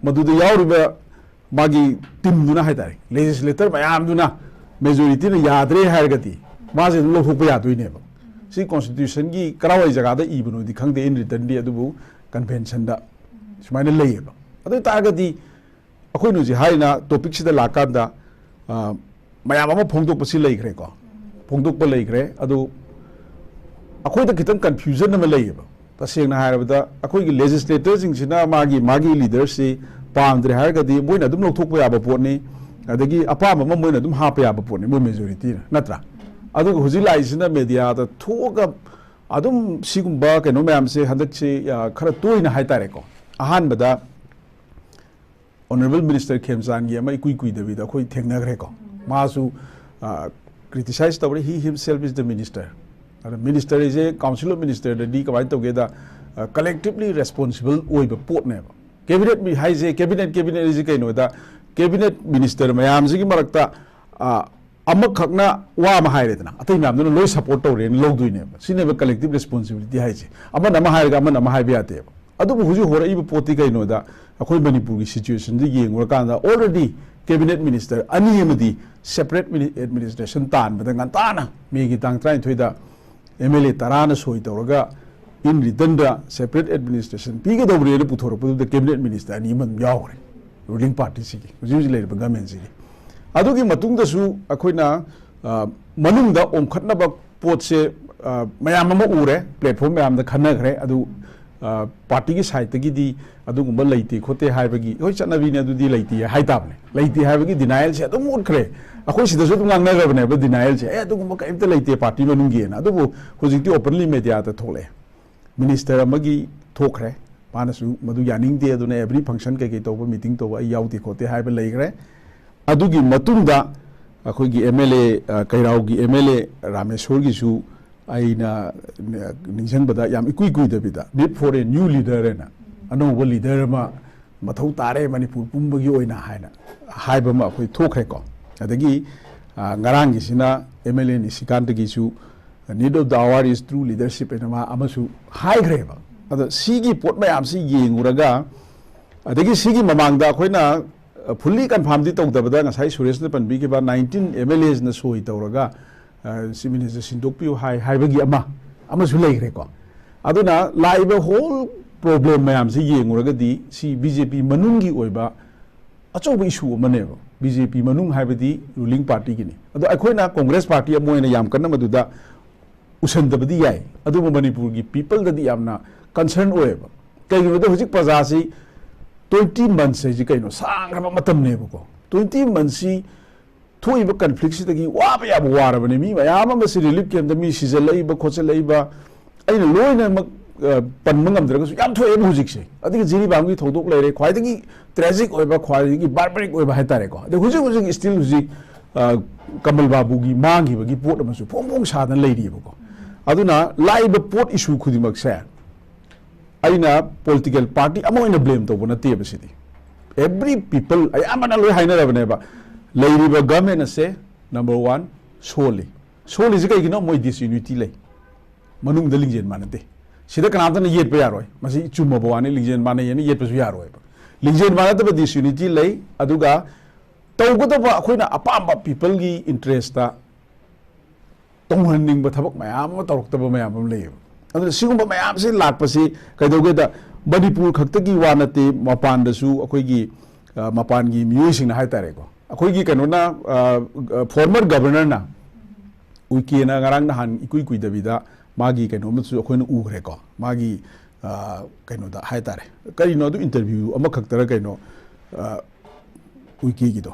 ꯃꯗꯨꯗ ꯌꯥꯎꯔꯤꯕ ꯃꯥꯒꯤ ꯇꯤꯝꯗꯨꯅ ꯍꯥꯏꯇꯥꯔꯦ, ꯂꯦꯖꯤꯁꯂꯦꯇꯔ ꯃꯌꯥꯝꯗꯨꯅ ꯃꯦꯖꯣꯔꯤꯇꯤꯅ ꯌꯥꯗ꯭ꯔꯦ ꯍꯥꯏꯔꯒꯗꯤ ꯃꯥꯁꯦ ꯑꯗꯨꯝ ꯂꯧꯊꯣꯛꯄ ꯌꯥꯗꯣꯏꯅꯦꯕ꯫ ꯁꯤ ꯀꯣꯟꯁꯇꯤꯇ꯭ꯌꯨꯁꯟꯒꯤ ꯀꯔꯥꯏꯋꯥꯏ ꯖꯒꯥꯗ ꯏꯕꯅꯣꯗꯤ ꯈꯪꯗꯦ, ꯏꯟ ꯔꯤꯇꯟꯗꯤ, ꯑꯗꯨꯕꯨ ꯀꯟꯚꯦꯟꯁꯟꯗ ꯁꯨꯃꯥꯏꯅ ꯂꯩꯌꯦꯕ꯫ ꯑꯗꯨ ꯑꯣꯏ ꯇꯥꯔꯒꯗꯤ ꯑꯩꯈꯣꯏꯅ ꯍꯧꯖꯤꯛ ꯍꯥꯏꯔꯤꯅ ꯇꯣꯄꯤꯛꯁꯤꯗ ꯂꯥꯛꯀꯥꯟꯗ, ꯑ, ꯃꯌꯥꯝ ꯑꯃ ꯐꯣꯡꯗꯣꯛꯄꯁꯤ ꯂꯩꯈ꯭ꯔꯦꯀꯣ꯫ ꯐꯣꯡꯗꯣꯛꯄ ꯂꯩꯈ꯭ꯔꯦ꯫ ꯑꯗꯨ ꯑꯩꯈꯣꯏꯗ ꯈꯤꯇꯪ ꯀꯟꯐ꯭ꯌꯨꯖꯟ ꯑꯃ ꯂꯩꯌꯦꯕ꯫ ꯇꯁꯦꯡꯅ ꯍꯥꯏꯔꯕꯗ, ꯑꯩꯈꯣꯏꯒꯤ ꯂꯦꯖꯤꯁꯂꯦꯇꯔꯁꯤꯡꯁꯤꯅ ꯃꯥꯒꯤ, ꯃꯥꯒꯤ ꯂꯤꯗꯔꯁꯤ ꯄꯥꯝꯗ꯭ꯔꯦ ꯍꯥꯏꯔꯒꯗꯤ ꯃꯣꯏꯅ ꯑꯗꯨꯝ ꯂꯧꯊꯣꯛꯄ ꯌꯥꯕ ꯄꯣꯠꯅꯤ, ꯑꯗꯒꯤ ꯑꯄꯥꯝꯕ ꯑꯃ ꯃꯣꯏꯅ ꯑꯗꯨꯝ ꯍꯥꯞꯄ ꯌꯥꯕ ꯄꯣꯠꯅꯤ, ꯃꯣꯏ ꯃꯦꯖꯣꯔꯤꯇꯤꯅ, ꯅꯠꯇ꯭ꯔꯥ? ꯑꯗꯨꯒ ꯍꯧꯖꯤꯛ ꯂꯥꯛꯏꯁꯤꯅ ꯃꯦꯗꯤꯌꯥꯗ ꯊꯣꯛꯑꯒ ꯑꯗꯨꯝ ꯁꯤꯒꯨꯝꯕ ꯀꯩꯅꯣ ꯃꯌꯥꯝꯁꯦ ꯍꯟꯗꯛꯁꯤ, ꯑ, ꯈꯔ ꯇꯣꯏꯅ ꯍꯥꯏꯇꯥꯔꯦꯀꯣ꯫ ꯑꯍꯥꯟꯕꯗ ꯑꯣꯅꯔꯦꯕꯜ ꯃꯤꯅꯤꯁꯇꯔ ꯈꯦꯝꯆꯥꯟꯒꯤ ꯑꯃ ꯏꯀꯨꯏ ꯀꯨꯏꯗꯕꯤꯗ ꯑꯩꯈꯣꯏ ꯊꯦꯡꯅꯈ꯭ꯔꯦꯀꯣ꯫ ꯃꯥꯁꯨ, ꯑ, criticize ꯇꯧꯔꯦ, he himself is the minister꯫ ꯑꯗ ꯃꯤꯅꯤꯁꯇꯔ ꯍꯥꯏꯁꯦ ꯀꯥꯎꯟꯁꯤꯜ ꯑꯣꯐ ꯃꯤꯅꯤꯁꯇꯔꯗꯗꯤ ꯀꯃꯥꯏꯅ ꯇꯧꯒꯦꯗ, ꯑ, ꯀꯂꯦꯛꯇꯤꯚꯂꯤ ꯔꯦꯁꯄꯣꯟꯁꯤꯕꯜ ꯑꯣꯏꯕ ꯄꯣꯠꯅꯦꯕ꯫ ꯀꯦꯕꯤꯅꯦꯠ ꯃꯤ-, ꯍꯥꯏꯁꯦ, ꯀꯦꯕꯤꯅꯦꯠ, ꯀꯦꯕꯤꯅꯦꯠ ꯍꯥꯏꯁꯦ ꯀꯩꯅꯣꯗ, ꯀꯦꯕꯤꯅꯦꯠ ꯃꯤꯅꯤꯁꯇꯔ ꯃꯌꯥꯝꯁꯤꯒꯤ ꯃꯔꯛꯇ, ꯑ, ꯑꯃꯈꯛꯅ ꯋꯥ ꯑꯃ ꯍꯥꯏꯔꯦꯗꯅ, ꯑꯇꯩ ꯃꯌꯥꯝꯗꯨꯅ ꯂꯣꯏ ꯁꯄꯣꯔꯠ ꯇꯧꯔꯦꯅ ꯂꯧꯗꯣꯏꯅꯦꯕ꯫ ꯁꯤꯅꯦꯕ ꯀꯂꯦꯛꯇꯤꯚ ꯔꯦꯁꯄꯣꯟꯁꯤꯕꯤꯂꯤꯇꯤ ꯍꯥꯏꯁꯦ꯫ ꯑꯃꯅ ꯑꯃ ꯍꯥꯏꯔꯒ ꯑꯃꯅ ꯑꯃ ꯍꯥꯏꯕ ꯌꯥꯗꯦꯕ꯫ ꯑꯗꯨꯕꯨ ꯍꯧꯖꯤꯛ ꯍꯣꯔꯛꯏꯕ ꯄꯣꯠꯇꯤ ꯀꯩꯅꯣꯗ, ꯑꯩꯈꯣꯏ ꯃꯅꯤꯄꯨꯔꯒꯤ ꯁꯤꯆꯨꯋꯦꯁꯟꯗ ꯌꯦꯡꯉꯨꯔꯀꯥꯟꯗ, already ꯀꯦꯕꯤꯅꯦꯠ ꯃꯤꯅꯤꯁꯇꯔ ꯑꯅꯤ ꯑꯃꯗꯤ ꯁꯦꯄꯔꯦꯠ ꯑꯦꯗꯃꯤꯅꯤꯁꯇ꯭ꯔꯦꯁꯟ ꯇꯥꯟꯕꯗ ꯉꯟꯇꯥꯅ ꯃꯦꯒꯤ ꯇꯥꯡ ꯇꯔꯥꯅꯤꯊꯣꯏꯗ ꯑꯦꯝ ꯑꯦꯜ ꯑꯦ ꯇꯔꯥꯅ ꯁꯣꯏ ꯇꯧꯔꯒ in returnꯗ separate administration ꯄꯤꯒꯗꯧꯕꯅꯦꯅ ꯄꯨꯊꯣꯔꯛꯄꯗꯨꯗ ꯀꯦꯕꯤꯅꯦꯠ ꯃꯤꯅꯤꯁꯇꯔ ꯑꯅꯤ ꯑꯃ ꯑꯗꯨꯝ ꯌꯥꯎꯈ꯭ꯔꯦ, ꯔꯨꯂꯤꯡ ꯄꯥꯔꯇꯤꯁꯤꯒꯤ, ꯍꯧꯖꯤꯛ ꯍꯧꯖꯤꯛ ꯂꯩꯔꯤꯕ ꯒꯃꯦꯟꯁꯤꯒꯤ꯫ ꯑꯗꯨꯒꯤ ꯃꯇꯨꯡꯗꯁꯨ ꯑꯩꯈꯣꯏꯅ, ꯑ, ꯃꯅꯨꯡꯗ ꯑꯣꯟꯈꯠꯅꯕ ꯄꯣꯠꯁꯦ, ꯑ, ꯃꯌꯥꯝ ꯑꯃ ꯎꯔꯦ, ꯄ꯭ꯂꯦꯠꯐꯣꯝ ꯃꯌꯥꯝꯗ ꯈꯟꯅꯈ꯭ꯔꯦ꯫ ꯑꯗꯨ, ꯑ, ꯄꯥꯔꯇꯤꯒꯤ ꯁꯥꯏꯠꯇꯒꯤꯗꯤ ꯑꯗꯨꯒꯨꯝꯕ ꯂꯩꯇꯦ ꯈꯣꯠꯇꯦ ꯍꯥꯏꯕꯒꯤ, ꯍꯣꯏ, ꯆꯠꯅꯕꯤꯅꯦ, ꯑꯗꯨꯗꯤ ꯂꯩꯇꯦ ꯍꯥꯏꯇꯥꯕꯅꯦ꯫ ꯂꯩꯇꯦ ꯍꯥꯏꯕꯒꯤ ꯗꯤꯅꯥꯏꯜꯁꯦ ꯑꯗꯨꯝ ꯎꯠꯈ꯭ꯔꯦ꯫ ꯑꯩꯈꯣꯏ ꯁꯤꯗꯁꯨ ꯑꯗꯨꯝ ꯉꯥꯡꯅꯈ꯭ꯔꯕꯅꯦꯕ ꯗꯤꯅꯥꯏꯜꯁꯦ, "ꯑꯦ, ꯑꯗꯨꯒꯨꯝꯕ ꯀꯔꯤꯝꯇ ꯂꯩꯇꯦ ꯄꯥꯔꯇꯤ ꯃꯅꯨꯡꯒꯤꯅ"꯫ ꯑꯗꯨꯕꯨ ꯍꯧꯖꯤꯛꯇꯤ ꯑꯣꯄꯟꯂꯤ ꯃꯦꯗꯤꯌꯥꯗ ꯊꯣꯛꯂꯛꯑꯦ꯫ ꯃꯤꯅꯤꯁꯇꯔ ꯑꯃꯒꯤ ꯊꯣꯛꯈ꯭ꯔꯦ, ꯃꯥꯅꯁꯨ ꯃꯗꯨ ꯌꯥꯅꯤꯡꯗꯦ, ꯑꯗꯨꯅ ꯑꯦꯕ꯭ꯔꯤ ꯐꯪꯁꯟ ꯀꯩꯀꯩ ꯇꯧꯕ, ꯃꯤꯇꯤꯡ ꯇꯧꯕ ꯑꯩ ꯌꯥꯎꯗꯦ ꯈꯣꯠꯇꯦ ꯍꯥꯏꯕ ꯂꯩꯈ꯭ꯔꯦ꯫ ꯑꯗꯨꯒꯤ ꯃꯇꯨꯡꯗ ꯑꯩꯈꯣꯏꯒꯤ ꯑꯦꯝ ꯑꯦꯜ ꯑꯦ, ꯑ, ꯀꯩꯔꯥꯎꯒꯤ ꯑꯦꯝ ꯑꯦꯜ ꯑꯦ ꯔꯥꯃꯦꯁꯣꯔꯒꯤꯁꯨ ꯑꯩꯅ, ꯑ, ꯅꯤꯡꯁꯤꯡꯕꯗ ꯌꯥꯝ ꯏꯀꯨꯏ ꯀꯨꯏꯗꯕꯤꯗ "Need for a new leader" ꯍꯥꯏꯅ, ꯑꯅꯧꯕ ꯂꯤꯗꯔ ꯑꯃ ꯃꯊꯧ ꯇꯥꯔꯦ ꯃꯅꯤꯄꯨꯔ ꯄꯨꯝꯕꯒꯤ ꯑꯣꯏꯅ ꯍꯥꯏꯅ ꯍꯥꯏꯕ ꯑꯃ ꯑꯩꯈꯣꯏ ꯊꯣꯛꯈ꯭ꯔꯦꯀꯣ꯫ ꯑꯗꯒꯤ, ꯑ, ꯉꯔꯥꯡꯒꯤꯁꯤꯅ ꯑꯦꯝ ꯑꯦꯜ ꯑꯦ ꯅꯤꯁꯤꯀꯥꯟꯇꯒꯤꯁꯨ "Need of the hour is true leadership" ꯍꯥꯏꯅ ꯃꯥ ꯑꯃꯁꯨ ꯍꯥꯏꯈ꯭ꯔꯦꯕ꯫ ꯑꯗꯣ ꯁꯤꯒꯤ ꯄꯣꯠ ꯃꯌꯥꯝꯁꯤ ꯌꯦꯡꯉꯨꯔꯒ, ꯑꯗꯒꯤ ꯁꯤꯒꯤ ꯃꯃꯥꯡꯗ ꯑꯩꯈꯣꯏꯅ, ꯑ, ꯐꯨꯜꯂꯤ ꯀꯟꯐꯥꯔꯝꯗꯤ ꯇꯧꯗꯕꯗ ꯉꯁꯥꯏ ꯁꯨꯔꯦꯁꯅ ꯄꯟꯕꯤꯈꯤꯕ ꯅꯥꯏꯟꯇꯤꯟ ꯑꯦꯝ ꯑꯦꯜ ꯑꯦꯁꯅ ꯁꯣꯏ ꯇꯧꯔꯒ, ꯑ, ꯆꯤꯐ ꯃꯤꯅꯤꯁꯇꯔ ꯁꯤꯟꯗꯣꯛꯄꯤꯌꯨ ꯍꯥꯏ ꯍꯥꯏꯕꯒꯤ ꯑꯃ, ꯑꯃꯁꯨ ꯂꯩꯈ꯭ꯔꯦꯀꯣ꯫ ꯑꯗꯨꯅ ꯂꯥꯛꯏꯕ ꯍꯣꯜ ꯄ꯭ꯔꯣꯕ꯭ꯂꯦꯝ ꯃꯌꯥꯝꯁꯤ ꯌꯦꯡꯉꯨꯔꯒꯗꯤ ꯁꯤ ꯕꯤ ꯖꯦ ꯄꯤ ꯃꯅꯨꯡꯒꯤ ꯑꯣꯏꯕ ꯑꯆꯧꯕ ꯏꯁꯨ ꯑꯃꯅꯦꯕ꯫ ꯕꯤ ꯖꯦ ꯄꯤ ꯃꯅꯨꯡ ꯍꯥꯏꯕꯗꯤ ꯔꯨꯂꯤꯡ ꯄꯥꯔꯇꯤꯒꯤꯅꯤ꯫ ꯑꯗꯣ ꯑꯩꯈꯣꯏꯅ ꯀꯣꯡꯒ꯭ꯔꯦꯁ ꯄꯥꯔꯇꯤ ꯑꯃ ꯑꯣꯏꯅ ꯌꯥꯝ ꯀꯟꯅ ꯃꯗꯨꯗ ꯎꯁꯟꯗꯕꯗꯤ ꯌꯥꯏ, ꯑꯗꯨꯕꯨ ꯃꯅꯤꯄꯨꯔꯒꯤ ꯄꯤꯄꯜꯗꯗꯤ ꯌꯥꯝꯅ ꯀꯟꯁꯔꯟ ꯑꯣꯏꯌꯦꯕ꯫ ꯀꯩꯒꯤꯅꯣꯗ ꯍꯧꯖꯤꯛ ꯄ꯭ꯔꯖꯥꯁꯤ ꯇ꯭ꯋꯦꯟꯇꯤ ꯃꯟꯁ ꯍꯥꯏꯁꯤ ꯀꯩꯅꯣ, ꯁꯥꯡꯈ꯭ꯔꯕ ꯃꯇꯝꯅꯦꯕꯀꯣ꯫ ꯇ꯭ꯋꯦꯟꯇꯤ ꯃꯟꯁꯁꯤ ꯊꯣꯛꯏꯕ ꯀꯟꯐ꯭ꯂꯤꯛꯁꯤꯗꯒꯤ ꯋꯥꯕ ꯌꯥꯕ ꯋꯥꯔꯕꯅꯤ꯫ ꯃꯤ ꯃꯌꯥꯝ ꯑꯃꯁꯤ ꯔꯤꯂꯤꯐ ꯀꯦꯝꯞꯇ ꯃꯤ ꯁꯤꯖꯜꯂꯛꯏꯕ ꯈꯣꯠꯆꯜꯂꯛꯏꯕ, ꯑꯩꯅ ꯂꯣꯏꯅꯃꯛ ꯑ, ꯄꯟꯕ ꯉꯝꯗ꯭ꯔꯒꯁꯨ ꯌꯥꯝ ꯊꯣꯛꯑꯦꯕ ꯍꯧꯖꯤꯛꯁꯦ꯫ ꯑꯗꯒꯤ ꯖꯤꯔꯤꯕꯥꯝꯒꯤ ꯊꯧꯗꯣꯛ ꯂꯩꯔꯦ, ꯈ꯭ꯋꯥꯏꯗꯒꯤ ꯇ꯭ꯔꯦꯖꯤꯛ ꯑꯣꯏꯕ, ꯈ꯭ꯋꯥꯏꯗꯒꯤ ꯕꯥꯔꯕꯔꯤꯛ ꯑꯣꯏꯕ ꯍꯥꯏꯇꯥꯔꯦꯀꯣ꯫ ꯑꯗꯩ ꯍꯧꯖꯤꯛ ꯍꯧꯖꯤꯛ ꯁ꯭ꯇꯤꯜ ꯍꯧꯖꯤꯛ ꯑ, ꯀꯃꯜ ꯕꯥꯕꯨꯒꯤ ꯃꯥꯡꯈꯤꯕꯒꯤ ꯄꯣꯠ ꯑꯃꯁꯨ ꯐꯣꯡ ꯐꯣꯡ ꯁꯥꯗꯅ ꯂꯩꯔꯤꯑꯕꯀꯣ꯫ ꯑꯗꯨꯅ ꯂꯥꯛꯏꯕ ꯄꯣꯠ ꯏꯁꯨ ꯈꯨꯗꯤꯡꯃꯛꯁꯦ ꯑꯩꯅ ꯄꯣꯂꯤꯇꯤꯀꯦꯜ ꯄꯥꯔꯇꯤ ꯑꯃ ꯑꯣꯏꯅ ꯕ꯭ꯂꯦꯝ ꯇꯧꯕ ꯅꯠꯇꯦꯕ꯫ ꯁꯤꯗꯤ ꯑꯦꯚ꯭ꯔꯤ ꯄꯤꯄꯜ ꯑꯌꯥꯝꯕꯅ ꯂꯣꯏ ꯍꯥꯏꯅꯔꯕꯅꯦꯕ, ꯂꯩꯔꯤꯕ ꯒꯚꯔꯟꯃꯦꯟ ꯑꯁꯦ, ꯅꯝꯕꯔ ꯋꯥꯟ, ꯁꯣꯜꯂꯤ꯫ ꯁꯣꯜꯂꯤꯁꯦ ꯀꯩꯒꯤꯅꯣ? ꯃꯣꯏ ꯗꯤꯁꯌꯨꯅꯤꯇꯤ ꯂꯩ, ꯃꯅꯨꯡꯗ ꯂꯤꯡꯖꯦꯜ ꯃꯥꯟꯅꯗꯦ꯫ ꯁꯤꯗ ꯀꯅꯥꯝꯇꯅ ꯌꯦꯠꯄ ꯌꯥꯔꯣꯏ, ꯃꯁꯤ ꯆꯨꯝꯃꯕ ꯋꯥꯅꯤ꯫ ꯂꯤꯡꯖꯦꯜ ꯃꯥꯟꯅꯩ ꯍꯥꯏꯅ ꯌꯦꯠꯄꯁꯨ ꯌꯥꯔꯣꯏꯕ꯫ ꯂꯤꯡꯖꯦꯜ ꯃꯥꯟꯅꯗꯕ ꯗꯤꯁꯌꯨꯅꯤꯇꯤ ꯂꯩ꯫ ꯑꯗꯨꯒ ꯇꯧꯒꯗꯕ ꯑꯩꯈꯣꯏꯅ ꯑꯄꯥꯝꯕ ꯄꯤꯄꯜꯒꯤ ꯏꯟꯇꯔꯦꯁꯇ ꯇꯧꯍꯟꯅꯤꯡꯕ ꯊꯕꯛ ꯃꯌꯥꯝ ꯑꯃ ꯇꯧꯔꯛꯇꯕ ꯃꯌꯥꯝ ꯑꯃ ꯂꯩꯌꯦꯕ꯫ ꯑꯗꯨꯅ ꯁꯤꯒꯨꯝꯕ ꯃꯌꯥꯝꯁꯤ ꯂꯥꯛꯄꯁꯤ ꯀꯩꯗꯧꯒꯦꯗ, ꯃꯅꯤꯄꯨꯔ ꯈꯛꯇꯒꯤ ꯋꯥ ꯅꯠꯇꯦ, ꯃꯄꯥꯟꯗꯁꯨ ꯑꯩꯈꯣꯏꯒꯤ, ꯑ, ꯃꯄꯥꯟꯒꯤ ꯃꯤꯑꯣꯏꯁꯤꯡꯅ ꯍꯥꯏꯇꯥꯔꯦꯀꯣ, ꯑꯩꯈꯣꯏꯒꯤ ꯀꯩꯅꯣꯅ, ꯑ, ꯑ, ꯐꯣꯔꯃꯔ ꯒꯕꯔꯅꯔꯅ, ꯎꯏꯀꯦꯅ ꯉꯔꯥꯡ ꯅꯍꯥꯟ ꯏꯀꯨꯏ ꯀꯨꯏꯗꯕꯤꯗ ꯃꯥꯒꯤ ꯀꯩꯅꯣꯝꯃꯁꯨ ꯑꯩꯈꯣꯏꯅ ꯎꯈ꯭ꯔꯦꯀꯣ꯫ ꯃꯥꯒꯤ, ꯑ, ꯀꯩꯅꯣꯗ ꯍꯥꯏꯇꯥꯔꯦ, ꯀꯔꯤꯅꯣ ꯑꯗꯨ, ꯏꯟꯇꯔꯚ꯭ꯌꯨ ꯑꯃꯈꯛꯇꯔ ꯀꯩꯅꯣ, ꯑ, ꯎꯏꯀꯦꯒꯤꯗꯣ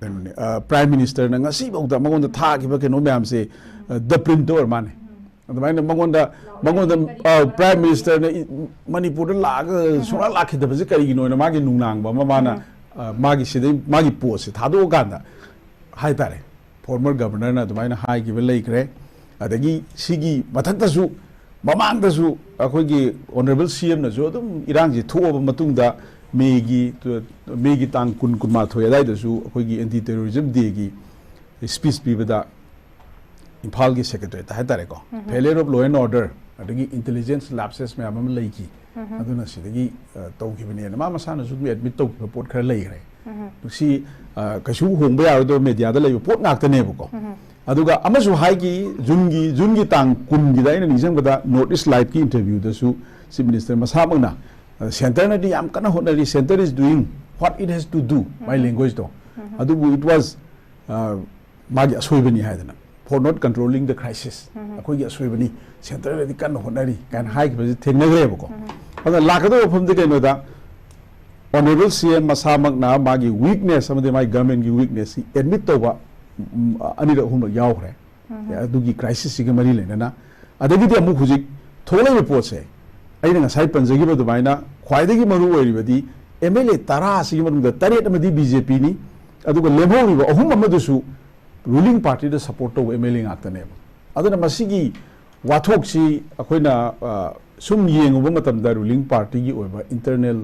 ꯀꯩꯅꯣꯅꯦ, ꯑ, ꯄ꯭ꯔꯥꯏꯝ ꯃꯤꯅꯤꯁꯇꯔꯅ ꯉꯁꯤꯐꯥꯎꯗ ꯃꯉꯣꯟꯗ ꯊꯥꯈꯤꯕ ꯀꯩꯅꯣ ꯃꯌꯥꯝꯁꯦ, ꯑ, ꯗ ꯄ꯭ꯔꯤꯟꯇ ꯑꯣꯏꯔ ꯃꯥꯅꯦ꯫ ꯑꯗꯨꯃꯥꯏꯅ ꯃꯉꯣꯟꯗ, ꯃꯉꯣꯟꯗ, ꯑ, ꯄ꯭ꯔꯥꯏꯝ ꯃꯤꯅꯤꯁꯇꯔꯅ ꯏ-, ꯃꯅꯤꯄꯨꯔꯗ ꯂꯥꯛꯑꯒ ꯁꯨꯡꯂꯥꯛ ꯂꯥꯛꯈꯤꯗꯕꯁꯦ ꯀꯔꯤꯒꯤꯅꯣꯅ ꯃꯥꯒꯤ ꯅꯨꯡꯅꯥꯡꯕ ꯑꯃ ꯃꯥꯅ, ꯑ, ꯃꯥꯒꯤ ꯁꯤꯗꯩ ꯃꯥꯒꯤ ꯄꯣꯁꯁꯦ ꯊꯥꯗꯣꯛꯑꯀꯥꯟꯗ ꯍꯥꯏꯇꯥꯔꯦ, ꯐꯣꯔꯃꯔ ꯒꯕꯔꯅꯔꯅ ꯑꯗꯨꯃꯥꯏꯅ ꯍꯥꯏꯈꯤꯕ ꯂꯩꯈ꯭ꯔꯦ꯫ ꯑꯗꯒꯤ ꯁꯤꯒꯤ ꯃꯊꯛꯇꯁꯨ, ꯃꯃꯥꯡꯗꯁꯨ ꯑꯩꯈꯣꯏꯒꯤ ꯑꯣꯅꯔꯦꯕꯜ ꯁꯤ ꯑꯦꯝꯅꯁꯨ ꯑꯗꯨꯝ ꯏꯔꯥꯡꯁꯤ ꯊꯣꯛꯑꯕ ꯃꯇꯨꯡꯗ ꯃꯦꯒꯤ, ꯃꯦꯒꯤ ꯇꯥꯡ ꯀꯨꯟ, ꯀꯨꯟꯃꯥꯊꯣꯏ ꯑꯗꯨꯋꯥꯏꯗꯁꯨ ꯑꯩꯈꯣꯏꯒꯤ ꯑꯦꯟꯇꯤ ꯇꯦꯔꯣꯔꯤꯖꯝ ꯗꯦꯒꯤ ꯁ꯭ꯄꯤꯆ ꯄꯤꯕꯗ ꯏꯝꯐꯥꯜꯒꯤ ꯁꯦꯀ꯭ꯔꯦꯇꯔꯤꯌꯦꯠꯇ ꯍꯥꯏꯇꯥꯔꯦꯀꯣ, failure of law and order ꯑꯗꯒꯤ ꯏꯟꯇꯦꯂꯤꯖꯦꯟꯁ ꯂꯥꯞꯁꯦꯁ ꯃꯌꯥꯝ ꯑꯃ ꯂꯩꯈꯤ꯫ ꯑꯗꯨꯅ ꯁꯤꯗꯒꯤ, ꯑ, ꯇꯧꯈꯤꯕꯅꯦꯅ ꯃꯥ ꯃꯁꯥꯅꯁꯨ ꯑꯗꯨꯝ ꯑꯦꯗꯃꯤꯠ ꯇꯧꯈꯤꯕ ꯄꯣꯠ ꯈꯔ ꯂꯩꯈ꯭ꯔꯦ꯫ ꯁꯤ, ꯑ, ꯀꯩꯁꯨ ꯍꯣꯡꯕ ꯌꯥꯔꯣꯏꯗꯕ ꯃꯦꯗꯤꯌꯥꯗ ꯂꯩꯕ ꯄꯣꯠ ꯉꯥꯛꯇꯅꯦꯕꯀꯣ꯫ ꯑꯗꯨꯒ ꯑꯃꯁꯨ ꯍꯥꯏꯈꯤ, ꯖꯨꯟꯒꯤ ꯖꯨꯟꯒꯤ ꯇꯥꯡ ꯀꯨꯟꯒꯤꯗ ꯑꯩꯅ ꯅꯤꯡꯁꯤꯡꯕꯗ North East Live ꯀꯤ interview ꯗꯁꯨ Chief Minister ꯃꯁꯥꯃꯛꯅ, "ꯁꯦꯟꯇꯔꯅꯗꯤ ꯌꯥꯝ ꯀꯟꯅ ꯍꯣꯠꯅꯔꯤ, centre is doing what it has to do", my language ꯇꯣ꯫ ꯑꯗꯨꯕꯨ it was, ꯑ, ꯃꯥꯒꯤ ꯑꯁꯣꯏꯕꯅꯤ ꯍꯥꯏꯗꯅ, "for not controlling the crisis", ꯑꯩꯈꯣꯏꯒꯤ ꯑꯁꯣꯏꯕꯅꯤ, ꯁꯦꯟꯇꯔꯅꯗꯤ ꯀꯟꯅ ꯍꯣꯠꯅꯔꯤ ꯀꯥꯏꯅ ꯍꯥꯏꯈꯤꯕꯁꯤ ꯊꯦꯡꯅꯈ꯭ꯔꯦꯕꯀꯣ꯫ ꯑꯗꯨꯅ ꯂꯥꯛꯀꯗꯧꯕ ꯋꯥꯐꯝꯗꯤ ꯀꯩꯅꯣꯗ, Honourable C M ꯃꯁꯥꯃꯛꯅ ꯃꯥꯒꯤ weakness ꯑꯃꯗꯤ ꯃꯥꯒꯤ government ꯀꯤ weakness ꯁꯤ admit ꯇꯧꯕ, ꯎꯝ, ꯑꯅꯤꯔꯛ ꯑꯍꯨꯝꯂꯛ ꯌꯥꯎꯈ꯭ꯔꯦ꯫ ꯑꯗꯨꯒꯤ crisis ꯁꯤꯒ ꯃꯔꯤ ꯂꯩꯅꯅ꯫ ꯑꯗꯒꯤꯗꯤ ꯑꯃꯨꯛ ꯍꯧꯖꯤꯛ ꯊꯣꯛꯂꯛꯏꯕ ꯄꯣꯠꯁꯦ, ꯑꯩꯅ ꯉꯁꯥꯏ ꯄꯟꯖꯈꯤꯕ ꯑꯗꯨꯃꯥꯏꯅ, ꯈ꯭ꯋꯥꯏꯗꯒꯤ ꯃꯔꯨ ꯑꯣꯏꯔꯤꯕꯗꯤ M L A ꯇꯔꯥ ꯁꯤꯒꯤ ꯃꯅꯨꯡꯗ ꯇꯔꯦꯠ ꯑꯃꯗꯤ B J P ꯅꯤ, ꯑꯗꯨꯒ ꯂꯦꯝꯍꯧꯔꯤꯕ ꯑꯍꯨꯝ ꯑꯃꯗꯨꯁꯨ ruling party ꯗ support ꯇꯧꯕ M L A ꯉꯥꯛꯇꯅꯦꯕ꯫ ꯑꯗꯨꯅ ꯃꯁꯤꯒꯤ ꯋꯥꯊꯣꯛꯁꯤ ꯑꯩꯈꯣꯏꯅ, ꯑ, ꯁꯨꯝ ꯌꯦꯡꯉꯨꯕ ꯃꯇꯝꯗ ruling party ꯒꯤ ꯑꯣꯏꯕ internal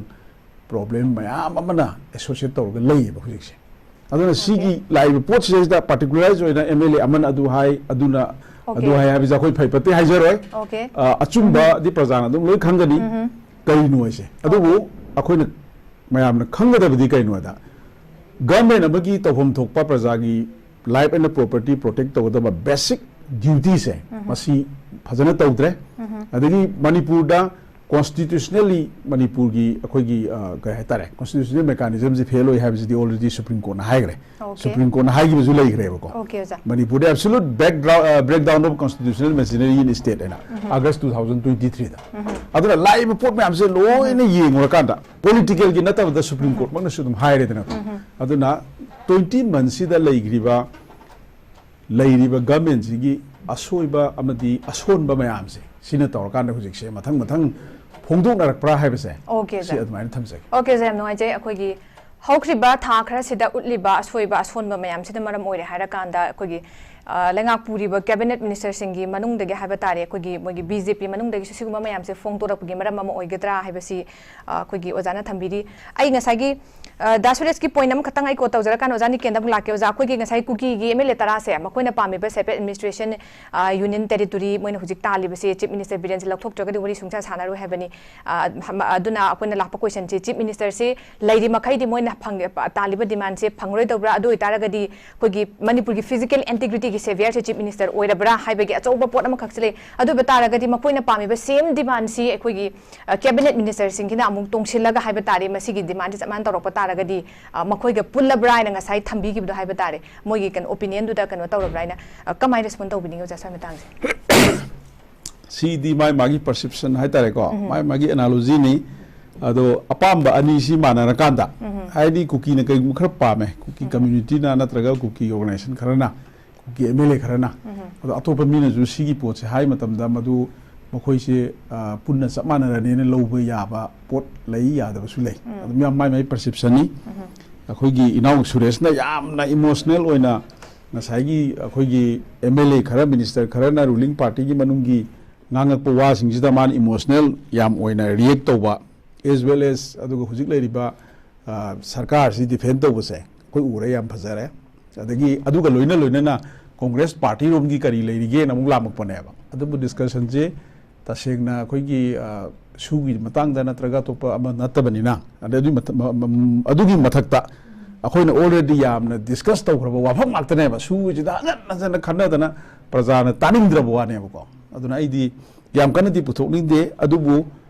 problem ꯃꯌꯥꯝ ꯑꯃꯅ associate ꯇꯧꯔꯒ ꯂꯩꯌꯦꯕ ꯍꯧꯖꯤꯛꯁꯦ꯫ ꯑꯗꯨꯅ ꯁꯤꯒꯤ ꯂꯥꯛꯏꯕ ꯄꯣꯠꯁꯤꯗꯩꯁꯤꯗ particularize ꯑꯣꯏꯅ M L A ꯑꯃꯅ ꯑꯗꯨ ꯍꯥꯏ, ꯑꯗꯨꯅ ꯑꯗꯨ Okay. ꯍꯥꯏ ꯍꯥꯏꯕꯁꯦ ꯑꯩꯈꯣꯏ ꯐꯩ ꯐꯠꯇꯦ ꯍꯥꯏꯖꯔꯣꯏ꯫ Okay. ꯑ, ꯑꯆꯨꯝꯕꯗꯤ ꯄ꯭ꯔꯖꯥꯅ ꯑꯗꯨꯝ ꯂꯣꯏ ꯈꯪꯒꯅꯤ ꯀꯔꯤꯅꯣ ꯍꯥꯏꯁꯦ꯫ ꯑꯗꯨꯕꯨ ꯑꯩꯈꯣꯏꯅ ꯃꯌꯥꯝꯅ ꯈꯪꯒꯗꯕꯗꯤ ꯀꯩꯅꯣꯗ, government ꯑꯃꯒꯤ ꯇꯧꯐꯝ ꯊꯣꯛꯄ ꯄ꯭ꯔꯖꯥꯒꯤ life and property protect ꯇꯧꯒꯗꯕ basic duty ꯁꯦ ꯃꯁꯤ ꯐꯖꯅ ꯇꯧꯗ꯭ꯔꯦ꯫ ꯑꯗꯒꯤ ꯃꯅꯤꯄꯨꯔꯗ constitutionally ꯃꯅꯤꯄꯨꯔꯒꯤ ꯑꯩꯈꯣꯏꯒꯤ, ꯑ, ꯀꯩ ꯍꯥꯏꯇꯥꯔꯦ, constitutional mechanism ꯁꯤ fail ꯑꯣꯏ ꯍꯥꯏꯕꯁꯤꯗꯤ already Supreme Court ꯅ ꯍꯥꯏꯈ꯭ꯔꯦ꯫ Okay. Supreme Court ꯅ ꯍꯥꯏꯈꯤꯕꯁꯨ ꯂꯩꯈ꯭ꯔꯦꯕꯀꯣ꯫ Okay, ꯑꯣꯖꯥ꯫ ꯃꯅꯤꯄꯨꯔꯗ absolute backdra-, ꯑ, breakdown of constitutional machinery in state ꯍꯥꯏꯅ August two thousand twenty three ꯗ꯫ ꯑꯗꯨꯅ ꯂꯥꯛꯏꯕ ꯄꯣꯠ ꯃꯌꯥꯝꯁꯦ ꯂꯣꯏꯅ ꯌꯦꯡꯉꯨꯔꯀꯥꯟꯗ political ꯒꯤ ꯅꯠꯇꯕꯗ Supreme Court ꯃꯛꯅꯁꯨ ꯑꯗꯨꯝ ꯍꯥꯏꯔꯦꯗꯅ꯫ ꯑꯗꯨꯅ twenty months ꯁꯤꯗ ꯂꯩꯈ꯭ꯔꯤꯕ, ꯂꯩꯔꯤꯕ government ꯁꯤꯒꯤ ꯑꯁꯣꯏꯕ ꯑꯃꯗꯤ ꯑꯁꯣꯟꯕ ꯃꯌꯥꯝꯁꯦ, ꯁꯤꯅ ꯇꯧꯔꯀꯥꯟꯗ ꯍꯧꯖꯤꯛꯁꯦ ꯃꯊꯪ ꯃꯊꯪ ꯐꯣꯡꯗꯣꯛꯅꯔꯛꯄ꯭ꯔꯥ ꯍꯥꯏꯕꯁꯦ, Okay, ꯁꯤ sir. ꯑꯗꯨꯃꯥꯏꯅ ꯊꯝꯖꯒꯦ꯫ Okay, sir, ꯌꯥꯝ ꯅꯨꯡꯉꯥꯏꯖꯩ꯫ ꯑꯩꯈꯣꯏꯒꯤ ꯍꯧꯈ꯭ꯔꯤꯕ ꯊꯥ ꯈꯔꯁꯤꯗ ꯎꯠꯂꯤꯕ ꯑꯁꯣꯏꯕ ꯑꯁꯣꯟꯕ ꯃꯌꯥꯝꯁꯤꯅ ꯃꯔꯝ ꯑꯣꯏꯔꯦ ꯍꯥꯏꯔꯀꯥꯟꯗ ꯑꯩꯈꯣꯏꯒꯤ, ꯑ, ꯂꯩꯉꯥꯛ ꯄꯨꯔꯤꯕ cabinet minister ꯁꯤꯡꯒꯤ ꯃꯅꯨꯡꯗꯒꯤ ꯍꯥꯏꯕ ꯇꯥꯔꯦ, ꯑꯩꯈꯣꯏꯒꯤ ꯃꯣꯏꯒꯤ B J P ꯃꯅꯨꯡꯗꯒꯤꯁꯨ ꯁꯤꯒꯨꯝꯕ ꯃꯌꯥꯝꯁꯦ ꯐꯣꯡꯗꯣꯔꯛꯄꯒꯤ ꯃꯔꯝ ꯑꯃ ꯑꯣꯏꯒꯗ꯭ꯔꯥ ꯍꯥꯏꯕꯁꯤ, ꯑ, ꯑꯩꯈꯣꯏꯒꯤ ꯑꯣꯖꯥꯅ ꯊꯝꯕꯤꯔꯤ꯫ ꯑꯩ ꯉꯁꯥꯏꯒꯤ, ꯑ, ꯗꯥ ꯁꯨꯔꯦꯁꯀꯤ point ꯑꯃꯈꯛꯇꯪ ꯑꯩ quote ꯇꯧꯖꯔꯀꯥꯟꯗ ꯑꯣꯖꯥ ꯅꯤꯀꯦꯟꯗ ꯑꯃꯨꯛ ꯂꯥꯛꯀꯦ꯫ ꯑꯣꯖꯥ, ꯑꯩꯈꯣꯏꯒꯤ ꯉꯁꯥꯏ ꯀꯨꯀꯤꯒꯤ M L A ꯇꯔꯥꯁꯦ ꯃꯈꯣꯏꯅ ꯄꯥꯝꯃꯤꯕ separate administration, ꯑ, union territory ꯃꯣꯏꯅ ꯍꯧꯖꯤꯛ ꯇꯥꯜꯂꯤꯕꯁꯦ, Chief Minister ꯕꯤꯔꯦꯟꯁꯦ ꯂꯧꯊꯣꯛꯇ꯭ꯔꯒꯗꯤ ꯋꯥꯔꯤ ꯁꯨꯡꯁꯥ ꯁꯥꯟꯅꯔꯣꯏ ꯍꯥꯏꯕꯅꯤ꯫ ꯑ, ꯑꯗꯨꯅ ꯑꯩꯈꯣꯏꯅ ꯂꯥꯛꯄ question ꯁꯦ, Chief Minister ꯁꯦ ꯂꯩꯔꯤ ꯃꯈꯩꯗꯤ ꯃꯣꯏꯅ ꯐꯪ-, ꯇꯥꯜꯂꯤꯕ demandꯁꯦ ꯐꯪꯂꯔꯣꯏꯗꯧꯕ꯭ꯔꯥ? ꯑꯗꯨ ꯑꯣꯏꯇꯥꯔꯒꯗꯤ ꯑꯩꯈꯣꯏꯒꯤ ꯃꯅꯤꯄꯨꯔꯒꯤ physical integrityꯒꯤ saviourꯁꯦ Chief Minister ꯑꯣꯏꯔꯕ꯭ꯔꯥ ꯍꯥꯏꯕꯒꯤ ꯑꯆꯧꯕ ꯄꯣꯠ ꯑꯃꯈꯛꯁꯨ ꯂꯩ꯫ ꯑꯗꯨ ꯑꯣꯏꯕ ꯇꯥꯔꯒꯗꯤ ꯃꯈꯣꯏꯅ ꯄꯥꯝꯃꯤꯕ same demandꯁꯤ ꯑꯩꯈꯣꯏꯒꯤ, ꯑ, cabinet ministerꯁꯤꯡꯁꯤꯅ ꯑꯃꯨꯛ ꯇꯣꯡꯁꯤꯜꯂꯒ ꯍꯥꯏꯕ ꯇꯥꯔꯦ, ꯃꯁꯤꯒꯤ demandꯁꯤ ꯆꯞ ꯃꯥꯟꯅ ꯇꯧꯔꯛꯄ ꯇꯥꯔꯒꯗꯤ, ꯑ, ꯃꯈꯣꯏꯒ ꯄꯨꯜꯂꯕ꯭ꯔꯥ ꯍꯥꯏꯅ ꯉꯁꯥꯏ ꯊꯝꯕꯤꯈꯤꯕꯗꯣ ꯍꯥꯏꯕ ꯇꯥꯔꯦ, ꯃꯣꯏꯒꯤ ꯀꯩꯅꯣ opinionꯗꯨꯗ ꯀꯩꯅꯣ ꯇꯧꯔꯕ꯭ꯔꯥ ꯍꯥꯏꯅ, ꯑ, ꯀꯃꯥꯏꯅ respond ꯇꯧꯕꯤꯅꯤꯡꯉꯤ ꯑꯣꯖꯥ ꯁ꯭ꯋꯥꯏ ꯃꯇꯥꯡꯁꯦ? ꯁꯤꯗꯤ ꯃꯥꯏ ꯃꯥꯒꯤ perception ꯍꯥꯏꯇꯥꯔꯦꯀꯣ, ꯃꯥꯏ ꯃꯥꯒꯤ analogyꯅꯤ꯫ ꯑꯗꯣ ꯑꯄꯥꯝꯕ ꯑꯅꯤꯁꯤ ꯃꯥꯟꯅꯔꯀꯥꯟꯗ, ꯍꯥꯏꯗꯤ ꯀꯨꯀꯤꯅ ꯀꯩꯒꯨꯝꯕ ꯈꯔ ꯄꯥꯝꯃꯦ, ꯀꯨꯀꯤ communityꯅ ꯅꯠꯇ꯭ꯔꯒ ꯀꯨꯀꯤ organization ꯈꯔꯅ, ꯀꯨꯀꯤ MLA ꯈꯔꯅ, ꯑꯗꯣ ꯑꯇꯣꯞꯄ ꯃꯤꯅꯁꯨ ꯁꯤꯒꯤ ꯄꯣꯠꯁꯦ ꯍꯥꯏ ꯃꯇꯝꯗ ꯃꯗꯨ ꯃꯈꯣꯏꯁꯦ, ꯑ, ꯄꯨꯟꯅ ꯆꯞ ꯃꯥꯟꯅꯔꯅꯦꯅ ꯂꯧꯕ ꯌꯥꯕ ꯄꯣꯠ ꯂꯩ, ꯌꯥꯗꯕꯁꯨ ꯂꯩ꯫ ꯑꯗꯨ ꯃꯌꯥꯝ ꯃꯥꯏ ꯃꯥꯏ perceptionꯅꯤ꯫ ꯑꯩꯈꯣꯏꯒꯤ ꯏꯅꯥꯎ ꯁꯨꯔꯦꯁꯅ ꯌꯥꯝꯅ emotional ꯑꯣꯏꯅ ꯉꯁꯥꯏꯒꯤ ꯑꯩꯈꯣꯏꯒꯤ MLA ꯈꯔ, minister ꯈꯔꯅ ruling partyꯒꯤ ꯃꯅꯨꯡꯒꯤ ꯉꯥꯡꯉꯛꯄ ꯋꯥꯁꯤꯡꯁꯤꯗ ꯃꯥꯅ emotional ꯌꯥꯝ ꯑꯣꯏꯅ react ꯇꯧꯕ, as well as ꯑꯗꯨꯒ ꯍꯧꯖꯤꯛ ꯂꯩꯔꯤꯕ, ꯑ, ꯁꯔꯀꯥꯔꯁꯤ defend ꯇꯧꯕꯁꯦ ꯑꯩꯈꯣꯏ ꯎꯔꯦ, ꯌꯥꯝ ꯐꯖꯔꯦ꯫ ꯑꯗꯒꯤ ꯑꯗꯨꯒ ꯂꯣꯏꯅ ꯂꯣꯏꯅꯅ Congress partyꯔꯣꯝꯒꯤ ꯀꯔꯤ ꯂꯩꯔꯤꯒꯦꯅ ꯑꯃꯨꯛ ꯂꯥꯝꯃꯛꯄꯅꯦꯕ꯫ ꯑꯗꯨꯕꯨ discussionꯁꯦ ꯇꯁꯦꯡꯅ ꯑꯩꯈꯣꯏꯒꯤ, ꯑ, ꯁꯨꯒꯤ ꯃꯇꯥꯡꯗ ꯅꯠꯇ꯭ꯔꯒ ꯑꯇꯣꯞꯄ ꯑꯃ ꯅꯠꯇꯕꯅꯤꯅ, ꯑꯗꯩ ꯑꯗꯨꯒꯤ ꯃꯊ-, ꯃ-, ꯃ-, ꯑꯗꯨꯒꯤ ꯃꯊꯛꯇ ꯑꯩꯈꯣꯏꯅ already ꯌꯥꯝꯅ discuss ꯇꯧꯈ꯭ꯔꯕ ꯋꯥꯐꯝ ꯉꯥꯛꯇꯅꯦꯕ꯫ ꯁꯨꯁꯤꯗ ꯍꯟꯖꯟ ꯍꯟꯖꯟꯅ ꯈꯟꯅꯗꯅ ꯄ꯭ꯔꯖꯥꯅ ꯇꯥꯅꯤꯡꯗ꯭ꯔꯕ ꯋꯥꯅꯦꯕꯀꯣ꯫ ꯑꯗꯨꯅ ꯑꯩꯗꯤ ꯌꯥꯝ ꯀꯟꯅꯗꯤ ꯄꯨꯊꯣꯛꯅꯤꯡꯗꯦ, ꯑꯗꯨꯕꯨ,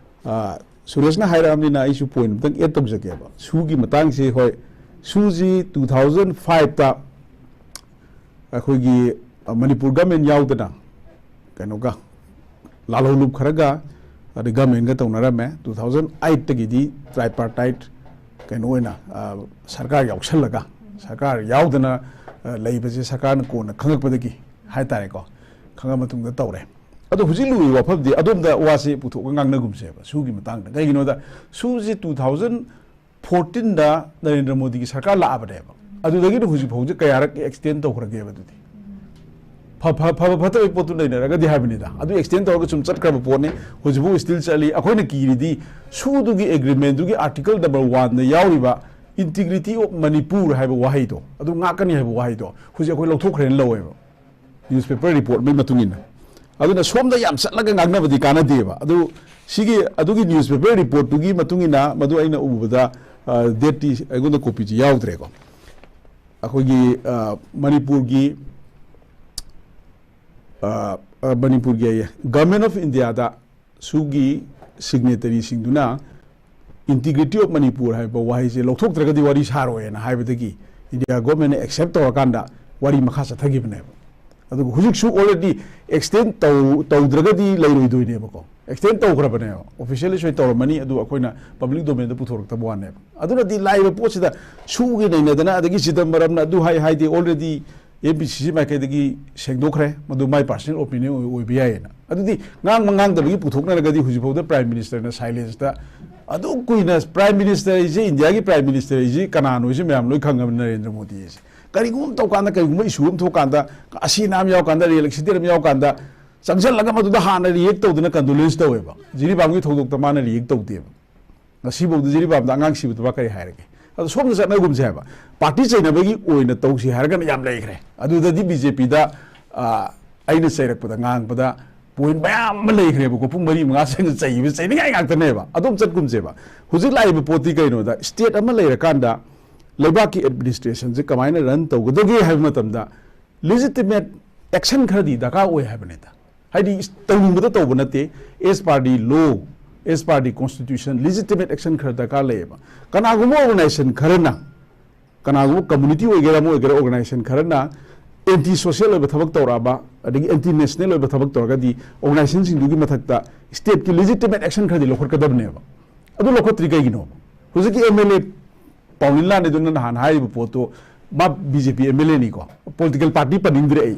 ꯑ, ꯁꯨꯔꯦꯁꯅ ꯍꯥꯏꯔꯛꯑꯕꯅꯤꯅ ꯑꯩꯁꯨ point ꯑꯃꯇꯪ add ꯇꯧꯖꯒꯦꯕ꯫ ꯁꯨꯒꯤ ꯃꯇꯥꯡꯁꯦ, ꯍꯣꯏ, ꯁꯨꯁꯤ two thousand fiveꯇ ꯑꯩꯈꯣꯏꯒꯤ, ꯑ, ꯃꯅꯤꯄꯨꯔ government ꯌꯥꯎꯗꯅ ꯀꯩꯅꯣꯒ, ꯂꯥꯜꯍꯧꯂꯨꯞ ꯈꯔꯒ, ꯑꯗꯩ governmentꯒ ꯇꯧꯅꯔꯝꯃꯦ꯫ Two thousand eightꯇꯒꯤꯗꯤ tripartite ꯀꯩꯅꯣ ꯑꯣꯏꯅ, ꯑ, ꯁꯔꯀꯥꯔ ꯌꯥꯎꯁꯜꯂꯒ, ꯁꯔꯀꯥꯔ ꯌꯥꯎꯗꯅ, ꯑ, ꯂꯩꯕꯁꯦ ꯁꯔꯀꯥꯔꯅ ꯀꯣꯟꯅ ꯈꯪꯉꯛꯄꯗꯒꯤ ꯍꯥꯏꯇꯥꯔꯦꯀꯣ, ꯈꯪꯉ ꯃꯇꯨꯡꯗ ꯇꯧꯔꯦ꯫ ꯑꯗꯣ ꯍꯧꯖꯤꯛ ꯂꯨꯔꯤꯕ ꯋꯥꯐꯝꯗꯤ ꯑꯗꯣꯝꯗ ꯋꯥꯁꯤ ꯄꯨꯊꯣꯛꯑꯒ ꯉꯥꯡꯅꯒꯨꯝꯁꯦꯕ, ꯁꯨꯒꯤ ꯃꯇꯥꯡꯗ꯫ ꯀꯩꯒꯤꯅꯣꯗ ꯁꯨꯁꯤ two thousand fourteenꯗ ꯅꯔꯦꯟꯗ꯭ꯔ ꯃꯣꯗꯤꯒꯤ ꯁꯔꯀꯥꯔ ꯂꯥꯛꯑꯕꯅꯦꯕ꯫ ꯑꯗꯨꯗꯒꯤꯅ ꯍꯧꯖꯤꯛ ꯐꯥꯎꯁꯦ ꯀꯌꯥꯔꯛ extend ꯇꯧꯈ꯭ꯔꯒꯦꯕ ꯑꯗꯨꯗꯤ? ꯐ-, ꯐ-, ꯐꯕ ꯐꯠꯇꯕꯒꯤ ꯄꯣꯠꯇꯨ ꯂꯩꯅꯔꯒꯗꯤ ꯍꯥꯏꯕꯅꯤꯗ꯫ ꯑꯗꯨ extend ꯇꯧꯔꯒ ꯁꯨꯝ ꯆꯠꯈ꯭ꯔꯕ ꯄꯣꯠꯅꯤ, ꯍꯧꯖꯤꯛꯐꯥꯎ still ꯆꯠꯂꯤ꯫ ꯑꯩꯈꯣꯏꯅ ꯀꯤꯔꯤꯗꯤ ꯁꯨꯗꯨꯒꯤ agreementꯗꯨꯒꯤ article number oneꯗ ꯌꯥꯎꯔꯤꯕ integrity of Manipur ꯍꯥꯏꯕ ꯋꯥꯍꯩꯗꯣ, ꯑꯗꯨ ꯉꯥꯛꯀꯅꯤ ꯍꯥꯏꯕ ꯋꯥꯍꯩꯗꯣ ꯍꯧꯖꯤꯛ ꯑꯩꯈꯣꯏ ꯂꯧꯊꯣꯛꯈ꯭ꯔꯦꯅ ꯂꯧꯋꯦꯕ, newspaper reportꯃꯩ ꯃꯇꯨꯡ ꯏꯟꯅ꯫ ꯑꯗꯨꯅ ꯁꯣꯝꯗ ꯌꯥꯝ ꯆꯠꯂꯒ ꯉꯥꯡꯅꯕꯗꯤ ꯀꯥꯟꯅꯗꯦꯕ꯫ ꯑꯗꯨ ꯁꯤꯒꯤ, ꯑꯗꯨꯒꯤ newspaper reportꯇꯨꯒꯤ ꯃꯇꯨꯡ ꯏꯟꯅ, ꯃꯗꯨ ꯑꯩꯅ ꯎꯕꯗ ꯗꯦꯠꯇꯤ ꯑꯩꯉꯣꯟꯗ ꯀꯣꯄꯤꯁꯤ ꯌꯥꯎꯗ꯭ꯔꯦꯀꯣ꯫ ꯑꯩꯈꯣꯏꯒꯤ ꯑ, ꯃꯅꯤꯄꯨꯔꯒꯤ ꯑ, ꯑ, ꯃꯅꯤꯄꯨꯔꯒꯤ ꯑꯌꯦ, Government of Indiaꯗ ꯁꯨꯒꯤ ꯁꯤꯒꯅꯦꯇꯔꯤꯁꯤꯡꯗꯨꯅ "Integrity of Manipur" ꯍꯥꯏꯕ ꯋꯥꯍꯩꯁꯦ ꯂꯧꯊꯣꯛꯇ꯭ꯔꯒꯗꯤ ꯋꯥꯔꯤ ꯁꯥꯔꯣꯏꯅ ꯍꯥꯏꯕꯗꯒꯤ ꯏꯟꯗꯤꯌꯥ ꯒꯣꯔꯃꯦꯟꯅ ꯑꯦꯛꯁꯦꯞ ꯇꯧꯔꯀꯥꯟꯗ ꯋꯥꯔꯤ ꯃꯈꯥ ꯆꯠꯊꯈꯤꯕꯅꯦꯕ꯫ ꯑꯗꯨꯒ ꯍꯧꯖꯤꯛꯁꯨ ꯑꯣꯜꯔꯦꯗꯤ ꯑꯦꯛꯁꯇꯦꯟ ꯇꯧ ꯇꯧꯗ꯭ꯔꯒꯗꯤ ꯂꯩꯔꯣꯏꯗꯣꯏꯅꯦꯕꯀꯣ꯫ ꯑꯦꯛꯁꯇꯦꯟ ꯇꯧꯈ꯭ꯔꯕꯅꯦꯕ, ꯑꯣꯐꯤꯁꯤꯌꯦꯜꯂꯤ ꯁꯣꯏ ꯇꯧꯔꯝꯃꯅꯤ, ꯑꯗꯨ ꯑꯩꯈꯣꯏꯅ ꯄꯕ꯭ꯂꯤꯛ ꯗꯣꯃꯦꯟꯗ ꯄꯨꯊꯣꯔꯛꯇꯕ ꯋꯥꯅꯦꯕ꯫ ꯑꯗꯨꯅꯗꯤ ꯂꯥꯛꯏꯕ ꯄꯣꯠꯁꯤꯗ ꯁꯨꯒꯤ ꯅꯩꯅꯗꯅ, ꯑꯗꯒꯤ ꯆꯤꯗꯝꯕꯔꯝꯅ ꯑꯗꯨ ꯍꯥꯏ ꯍꯥꯏꯗꯦ, ꯑꯣꯜꯔꯦꯗꯤ ꯑꯦꯝ ꯄꯤ ꯁꯤ ꯁꯤ ꯃꯥꯏꯀꯩꯗꯒꯤ ꯁꯦꯡꯗꯣꯛꯈ꯭ꯔꯦ, ꯃꯗꯨ ꯃꯥꯏ ꯄꯥꯔꯁꯅꯦꯜ ꯑꯣꯄꯤꯅꯤꯌꯟ ꯑꯣꯏ- ꯑꯣꯏꯕ ꯌꯥꯏꯌꯦꯅ꯫ ꯑꯗꯨꯗꯤ ꯉꯥꯡꯕ ꯉꯥꯡꯗꯕꯒꯤ ꯄꯨꯊꯣꯛꯅꯔꯒꯗꯤ ꯍꯧꯖꯤꯛꯐꯥꯎꯗ ꯄ꯭ꯔꯥꯏꯝ ꯃꯤꯅꯤꯁꯇꯔꯅ ꯁꯥꯏꯂꯦꯟꯁꯇ ꯑꯗꯨ ꯀꯨꯏꯅ, ꯄ꯭ꯔꯥꯏꯝ ꯃꯤꯅꯤꯁꯇꯔ ꯍꯥꯏꯁꯦ, ꯏꯟꯗꯤꯌꯥꯒꯤ ꯄ꯭ꯔꯥꯏꯝ ꯃꯤꯅꯤꯁꯇꯔ ꯍꯥꯏꯁꯦ ꯀꯅꯥꯅꯣ ꯍꯥꯏꯁꯦ ꯃꯌꯥꯝ ꯂꯣꯏ ꯈꯪꯉꯕꯅꯤ, ꯅꯔꯦꯟꯗ꯭ꯔ ꯃꯣꯗꯤ ꯍꯥꯏꯁꯦ꯫ ꯀꯔꯤꯒꯨꯝꯕ ꯑꯃ ꯇꯧꯀꯥꯟꯗ, ꯀꯔꯤꯒꯨꯝꯕ ꯏꯁꯨ ꯑꯃ ꯊꯣꯛꯀꯥꯟꯗ, ꯑꯁꯤ ꯑꯅꯥ ꯑꯃ ꯌꯥꯎꯀꯥꯟꯗ, ꯔꯤꯌꯦꯜ ꯑꯦꯛꯁꯤꯗꯦꯟ ꯑꯃ ꯌꯥꯎꯀꯥꯟꯗ ꯆꯪꯁꯤꯜꯂꯒ ꯃꯗꯨꯗ ꯍꯥꯟꯅ ꯔꯤꯌꯦꯛ ꯇꯧꯗꯅ ꯀꯟꯗꯣꯂꯦꯟꯁ ꯇꯧꯋꯦꯕ꯫ ꯖꯤꯔꯤꯕꯥꯝꯒꯤ ꯊꯧꯗꯣꯛꯇ ꯃꯥꯅ ꯔꯤꯌꯦꯛ ꯇꯧꯗꯦꯕ꯫ ꯉꯁꯤꯐꯥꯎꯗ ꯖꯤꯔꯤꯕꯥꯝꯗ ꯑꯉꯥꯡ ꯁꯤꯕꯗꯨ ꯃꯥ ꯀꯔꯤ ꯍꯥꯏꯔꯒꯦ? ꯑꯗꯣ ꯁꯣꯝꯗ ꯆꯠꯅꯒꯨꯝꯁꯦ ꯍꯥꯏꯕ꯫ ꯄꯥꯔꯇꯤ ꯆꯩꯅꯕꯒꯤ ꯑꯣꯏꯅ ꯇꯧꯁꯤ ꯍꯥꯏꯔꯒꯅ ꯌꯥꯝ ꯂꯩꯈ꯭ꯔꯦ꯫ ꯑꯗꯨꯗꯗꯤ ꯕꯤ ꯖꯦ ꯄꯤꯗ, ꯑ, ꯑꯩꯅ ꯆꯩꯔꯛꯄꯗ, ꯉꯥꯡꯕꯗ ꯄꯣꯏꯟ ꯃꯌꯥꯝ ꯑꯃ ꯂꯩꯈ꯭ꯔꯦꯕꯀꯣ꯫ ꯄꯨꯡ ꯃꯔꯤ ꯃꯉꯥ ꯆꯪꯅ ꯆꯩꯕ, ꯆꯩꯅꯤꯡꯉꯥꯏ ꯉꯥꯛꯇꯅꯦꯕ꯫ ꯑꯗꯨꯝ ꯆꯠꯀꯨꯝꯁꯦꯕ꯫ ꯍꯧꯖꯤꯛ ꯂꯥꯛꯏꯕ ꯄꯣꯠꯇꯤ ꯀꯩꯅꯣꯗ, ꯁ꯭ꯇꯦꯠ ꯑꯃ ꯂꯩꯔꯀꯥꯟꯗ ꯂꯩꯕꯥꯛꯀꯤ ꯑꯦꯗꯃꯤꯅꯤꯁꯇ꯭ꯔꯦꯁꯟꯁꯦ ꯀꯃꯥꯏꯅ ꯔꯟ ꯇꯧꯒꯗꯒꯦ ꯍꯥꯏꯕ ꯃꯇꯝꯗ ꯂꯤꯖꯤꯇꯤꯃꯦꯠ ꯑꯦꯛꯁꯟ ꯈꯔꯗꯤ ꯗꯔꯀꯥꯔ ꯑꯣꯏ ꯍꯥꯏꯕꯅꯤꯗ꯫ ꯍꯥꯏꯗꯤ ꯇꯧꯅꯤꯡꯕꯗ ꯇꯧꯕ ꯅꯠꯇꯦ, as per the law, as per the constitution, legitimate action ꯈꯔ ꯗꯔꯀꯥꯔ ꯂꯩꯌꯦꯕ꯫ ꯀꯅꯥꯒꯨꯝꯕ ꯑꯣꯔꯒꯅꯥꯏꯖꯦꯁꯟ ꯈꯔꯅ, ꯀꯅꯥꯒꯨꯝꯕ ꯀꯝꯃꯨꯅꯤꯇꯤ ꯑꯣꯏꯒꯦꯔꯥ ꯑꯃ ꯑꯣꯏꯒꯦꯔꯥ, ꯑꯣꯔꯒꯅꯥꯏꯖꯦꯁꯟ ꯈꯔꯅ ꯑꯦꯟꯇꯤ ꯁꯣꯁꯤꯌꯦꯜ ꯑꯣꯏꯕ ꯊꯕꯛ ꯇꯧꯔꯛꯑꯕ, ꯑꯗꯒꯤ ꯑꯦꯟꯇꯤ ꯅꯦꯁꯅꯦꯜ ꯑꯣꯏꯕ ꯊꯕꯛ ꯇꯧꯔꯒꯗꯤ ꯑꯣꯔꯒꯅꯥꯏꯖꯦꯁꯟꯁꯤꯡꯗꯨꯒꯤ ꯃꯊꯛꯇ ꯁ꯭ꯇꯦꯠꯀꯤ ꯂꯤꯖꯤꯇꯤꯃꯦꯠ ꯑꯦꯛꯁꯟ ꯈꯔꯗꯤ ꯂꯧꯈꯠꯀꯗꯕꯅꯦꯕ꯫ ꯑꯗꯨ ꯂꯧꯈꯠꯇ꯭ꯔꯤ ꯀꯩꯒꯤꯅꯣ? ꯍꯧꯖꯤꯛꯀꯤ ꯑꯦꯝ ꯑꯦꯜ ꯑꯦ ꯄꯥꯎꯅꯤꯟ ꯂꯥꯟꯅꯦꯗꯨꯅ ꯅꯍꯥꯟ ꯍꯥꯏꯔꯤꯕ ꯄꯣꯠꯇꯣ, ꯃꯥ B J P M L ꯑꯦꯅꯤꯀꯣ, ꯄꯣꯂꯤꯇꯤꯀꯦꯜ ꯄꯥꯔꯇꯤ ꯄꯟꯅꯤꯡꯗ꯭ꯔꯦ ꯑꯩ,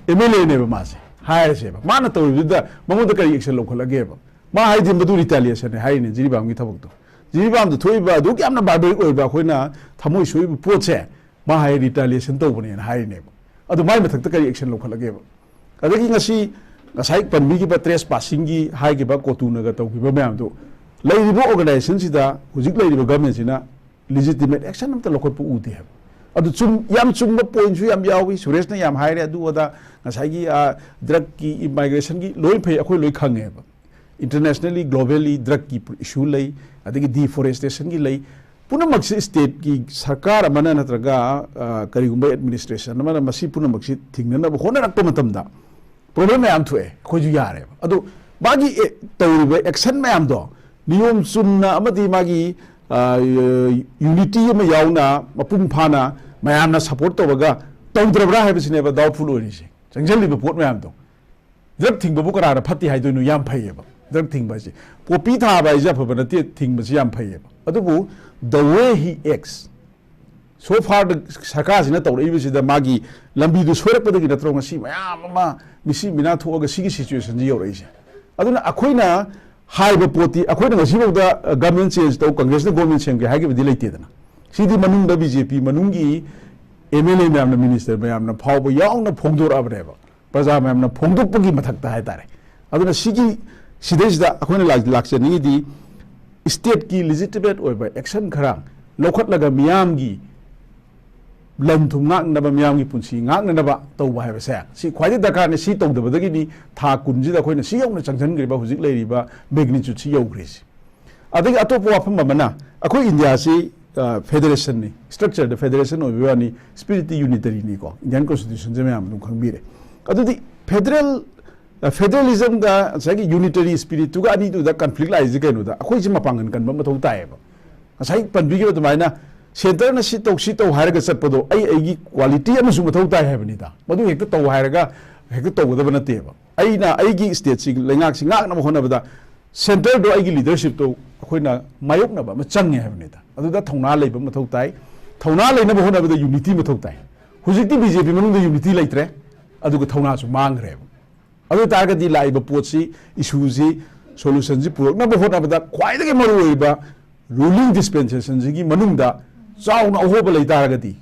ꯑꯦꯝ ꯑꯦꯜ ꯑꯦꯅꯦꯕ ꯃꯥꯁꯦ, ꯍꯥꯏꯔꯁꯦꯕ꯫ ꯃꯥꯅ ꯇꯧꯔꯤꯗꯨꯗ ꯃꯉꯣꯟꯗ ꯀꯔꯤ ꯑꯦꯛꯁꯟ ꯂꯧꯈꯠꯂꯒꯦꯕ? ꯃꯥ ꯍꯥꯏꯗꯤ ꯃꯗꯨ ꯔꯤꯇꯥꯂꯤꯌꯦꯁꯟꯅꯦ ꯍꯥꯏꯔꯤꯅꯦ, ꯖꯤꯔꯤꯕꯥꯝꯒꯤ ꯊꯕꯛꯇꯣ꯫ ꯖꯤꯔꯤꯕꯥꯝꯗ ꯊꯣꯛꯏꯕ ꯑꯗꯨꯛ ꯌꯥꯝꯅ ꯕꯥꯔꯕꯔꯤꯛ ꯑꯣꯏꯕ, ꯑꯩꯈꯣꯏꯅ ꯊꯃꯣꯏ ꯁꯣꯛꯏꯕ ꯄꯣꯠꯁꯦ, ꯃꯥ ꯍꯥꯏ ꯔꯤꯇꯥꯂꯤꯌꯦꯁꯟ ꯇꯧꯕꯅꯦꯅ ꯍꯥꯏꯔꯤꯅꯦꯕ꯫ ꯑꯗꯨ ꯃꯥꯏ ꯃꯊꯛꯇ ꯀꯔꯤ ꯑꯦꯛꯁꯟ ꯂꯧꯈꯠꯂꯒꯦꯕ? ꯑꯗꯒꯤ ꯉꯁꯤ, ꯉꯁꯥꯏ ꯄꯟꯕꯤꯈꯤꯕ ꯇ꯭ꯔꯦꯁ ꯄꯥꯁꯤꯡꯒꯤ ꯍꯥꯏꯈꯤꯕ, ꯀꯣꯇꯨꯅꯒ ꯇꯧꯈꯤꯕ ꯃꯌꯥꯝꯗꯨ, ꯂꯩꯔꯤꯕ ꯑꯣꯔꯒꯅꯥꯏꯖꯦꯁꯟꯁꯤꯗ, ꯍꯧꯖꯤꯛ ꯂꯩꯔꯤꯕ ꯒꯚꯔꯟꯃꯦꯟꯁꯤꯅ ꯂꯤꯖꯤꯇꯤꯃꯦꯠ ꯑꯦꯛꯁꯟ ꯑꯝꯇ ꯂꯧꯈꯠꯄ ꯎꯗꯦ ꯍꯥꯏꯕ꯫ ꯑꯗꯨ ꯆꯨꯝ-, ꯌꯥꯝ ꯆꯨꯝꯕ ꯄꯣꯏꯟꯁꯨ ꯌꯥꯝ ꯌꯥꯎꯏ, ꯁꯨꯔꯦꯁꯅ ꯌꯥꯝ ꯍꯥꯏꯔꯦ, ꯑꯗꯨ ꯑꯗꯥ, ꯉꯁꯥꯏꯒꯤ, ꯑ, ꯗ꯭ꯔꯒꯀꯤ, ꯏꯃꯥꯏꯒ꯭ꯔꯦꯁꯟꯒꯤ ꯂꯣꯏ ꯐꯩ, ꯑꯩꯈꯣꯏ ꯂꯣꯏ ꯈꯪꯉꯦꯕ꯫ ꯏꯟꯇꯔꯅꯦꯁꯅꯦꯜꯂꯤ, ꯒ꯭ꯂꯣꯕꯦꯜꯂꯤ ꯗ꯭ꯔꯒꯀꯤ ꯏꯁꯨ ꯂꯩ, ꯑꯗꯒꯤ ꯗꯤꯐꯣꯔꯦꯁꯇꯦꯁꯟꯒꯤ ꯂꯩ, ꯄꯨꯝꯅꯃꯛꯁꯤ stateꯀꯤ ꯁꯔꯀꯥꯔ ꯑꯃꯅ ꯅꯠꯇ꯭ꯔꯒ ꯑ, ꯀꯔꯤꯒꯨꯝꯕ administration ꯑꯃꯅ ꯃꯁꯤ ꯄꯨꯝꯅꯃꯛꯁꯤ ꯊꯤꯡꯅꯅꯕ ꯍꯣꯠꯅꯔꯛꯄ ꯃꯇꯝꯗ problem ꯃꯌꯥꯝ ꯊꯣꯛꯑꯦ, ꯑꯩꯈꯣꯏꯁꯨ ꯌꯥꯔꯦꯕ꯫ ꯑꯗꯣ ꯃꯥꯒꯤ ꯑꯦ, ꯇꯧꯔꯤꯕ action ꯃꯌꯥꯝꯗꯣ ꯅꯤꯌꯣꯝ ꯆꯨꯝꯅ ꯑꯃꯗꯤ ꯃꯥꯒꯤ ꯑ, unity ꯑꯃ ꯌꯥꯎꯅ ꯃꯄꯨꯡ ꯐꯥꯅ ꯃꯌꯥꯝꯅ support ꯇꯧꯔꯒ ꯇꯧꯗ꯭ꯔꯕ꯭ꯔꯥ ꯍꯥꯏꯕꯁꯤꯅꯦꯕ doubtful ꯑꯣꯏꯔꯤꯁꯦ, ꯆꯪꯁꯤꯜꯂꯤꯕ ꯄꯣꯠ ꯃꯌꯥꯝꯗꯣ꯫ Drug ꯊꯤꯡꯕꯕꯨ ꯀꯅꯥꯅ ꯐꯠꯇꯦ ꯍꯥꯏꯗꯣꯏꯅꯣ? ꯌꯥꯝ ꯐꯩꯌꯦꯕ drug ꯊꯤꯡꯕ ꯍꯥꯏꯁꯦ꯫ Poppy ꯊꯥꯕ ꯍꯥꯏꯁꯦ ꯑꯐꯕ ꯅꯠꯇꯦ, ꯊꯤꯡꯕꯁꯤ ꯌꯥꯝ ꯐꯩꯌꯦꯕ꯫ ꯑꯗꯨꯕꯨ the way he acts, so far the ꯁꯔꯀꯥꯔꯁꯤꯅ ꯇꯧꯔꯛꯏꯕꯁꯤꯗ ꯃꯥꯒꯤ ꯂꯝꯕꯤꯗꯨ ꯁꯣꯏꯔꯛꯄꯗꯒꯤ ꯅꯠꯇ꯭ꯔꯣ ꯉꯁꯤ ꯃꯌꯥꯝ ꯑꯃ ꯃꯤꯁꯤ ꯃꯤꯅꯥ ꯊꯣꯛꯑꯒ ꯁꯤꯒꯤ situationꯁꯤ ꯌꯧꯔꯛꯏꯁꯦ? ꯑꯗꯨꯅ ꯑꯩꯈꯣꯏꯅ ꯍꯥꯏꯕ ꯄꯣꯠꯇꯤ, ꯑꯩꯈꯣꯏꯅ ꯉꯁꯤꯐꯥꯎꯗ government change ꯇꯧ, Congressꯅ government ꯁꯦꯝꯒꯦ ꯍꯥꯏꯈꯤꯕꯗꯤ ꯂꯩꯇꯦꯗꯅ꯫ ꯁꯤꯗꯤ ꯃꯅꯨꯡꯗ BJP ꯃꯅꯨꯡꯒꯤ MLA ꯃꯌꯥꯝꯅ, minister ꯃꯌꯥꯝꯅ ꯐꯥꯎꯕ ꯌꯥꯎꯅ ꯐꯣꯡꯗꯣꯔꯛꯑꯕꯅꯦꯕ, ꯄ꯭ꯔꯖꯥ ꯃꯌꯥꯝꯅ ꯐꯣꯡꯗꯣꯛꯄꯒꯤ ꯃꯊꯛꯇ ꯍꯥꯏꯇꯥꯔꯦ꯫ ꯑꯗꯨꯅ ꯁꯤꯒꯤ, ꯁꯤꯗꯩꯁꯤꯗ ꯑꯩꯈꯣꯏꯅ ꯂꯥꯛ-, ꯂꯥꯛꯆꯅꯤꯡꯉꯤꯗꯤ stateꯀꯤ legitimate ꯑꯣꯏꯕ action ꯈꯔ ꯂꯧꯈꯠꯂꯒ ꯃꯤꯌꯥꯝꯒꯤ ꯂꯟ ꯊꯨꯝ ꯉꯥꯛꯅꯅꯕ, ꯃꯤꯌꯥꯝꯒꯤ ꯄꯨꯟꯁꯤ ꯉꯥꯛꯅꯅꯕ ꯇꯧꯕ ꯍꯥꯏꯕꯁꯦ ꯁꯤ ꯈ꯭ꯋꯥꯏꯗꯒꯤ ꯗꯔꯀꯥꯔꯅꯤ꯫ ꯁꯤ ꯇꯧꯗꯕꯗꯒꯤꯅꯤ ꯊꯥ ꯀꯨꯟꯁꯤꯗ ꯑꯩꯈꯣꯏꯅ ꯁꯤ ꯌꯧꯅ ꯆꯪꯁꯤꯟꯈ꯭ꯔꯤꯕ, ꯍꯧꯖꯤꯛ ꯂꯩꯔꯤꯕ magnitudeꯁꯤ ꯌꯧꯈ꯭ꯔꯤꯁꯤ꯫ ꯑꯗꯒꯤ ꯑꯇꯣꯞꯄ ꯋꯥꯐꯝ ꯑꯃꯅ, ꯑꯩꯈꯣꯏ ꯏꯟꯗꯤꯌꯥꯁꯤ ꯐꯦꯗꯔꯦꯁꯟꯅꯤ, structureꯗ federation ꯑꯣꯏꯕ ꯋꯥꯅꯤ, spiritꯇꯤ unitaryꯅꯤꯀꯣ, Indian constitutionꯁꯦ ꯃꯌꯥꯝ ꯑꯗꯨꯝ ꯈꯪꯕꯤꯔꯦ꯫ ꯑꯗꯨꯗꯤ federal, federalismꯒ ꯉꯁꯥꯏꯒꯤ unitary spiritꯇꯨꯒ ꯑꯅꯤꯗꯨꯗ conflict ꯂꯥꯛꯏꯁꯦ ꯀꯩꯅꯣꯗ, ꯑꯩꯈꯣꯏꯁꯦ ꯃꯄꯥꯡꯒꯜ ꯀꯟꯕ ꯃꯊꯧ ꯇꯥꯏꯌꯦꯕ꯫ ꯉꯁꯥꯏ ꯄꯟꯕꯤꯈꯤꯕ ꯑꯗꯨꯃꯥꯏꯅ centreꯅ ꯁꯤ ꯇꯧ, ꯁꯤ ꯇꯧ ꯍꯥꯏꯔꯒ ꯆꯠꯄꯗꯣ, ꯑꯩ ꯑꯩꯒꯤ quality ꯑꯃꯁꯨ ꯃꯊꯧ ꯇꯥꯏ ꯍꯥꯏꯕꯅꯤꯗ꯫ ꯃꯗꯨ ꯍꯦꯛꯇ ꯇꯧ ꯍꯥꯏꯔꯒ ꯍꯦꯛꯇ ꯇꯧꯒꯗꯕ ꯅꯠꯇꯦꯕ꯫ ꯑꯩꯅ ꯑꯩꯒꯤ stateꯁꯤ, ꯂꯩꯉꯥꯛꯁꯤ ꯉꯥꯛꯅꯕ ꯍꯣꯠꯅꯕꯗ centreꯗꯣ, ꯑꯩꯒꯤ leadershipꯇꯣ ꯑꯩꯈꯣꯏꯅ ꯃꯥꯌꯣꯛꯅꯕ ꯑꯃ ꯆꯪꯉꯦ ꯍꯥꯏꯕꯅꯤꯗ꯫ ꯑꯗꯨꯗ ꯊꯧꯅꯥ ꯂꯩꯕ ꯃꯊꯧ ꯇꯥꯏ꯫ ꯊꯧꯅꯥ ꯂꯩꯅꯕ ꯍꯣꯠꯅꯕꯗ unity ꯃꯊꯧ ꯇꯥꯏ꯫ ꯍꯧꯖꯤꯛꯇꯤ BJP ꯃꯅꯨꯡꯗ unity ꯂꯩꯇ꯭ꯔꯦ, ꯑꯗꯨꯒ ꯊꯧꯅꯥꯁꯨ ꯃꯥꯡꯈ꯭ꯔꯦꯕ꯫ ꯑꯗꯨ ꯑꯣꯏ ꯇꯥꯔꯒꯗꯤ ꯂꯥꯛꯏꯕ ꯄꯣꯠꯁꯤ, issueꯁꯤ, solutionꯁꯤ ꯄꯨꯔꯛꯅꯕ ꯍꯣꯠꯅꯕꯗ ꯈ꯭ꯋꯥꯏꯗꯒꯤ ꯃꯔꯨꯑꯣꯏꯕ ruling dispensationꯁꯤꯒꯤ ꯃꯅꯨꯡꯗ ꯆꯥꯎꯅ ꯑꯍꯣꯕ ꯂꯩ ꯇꯥꯔꯒꯗꯤ,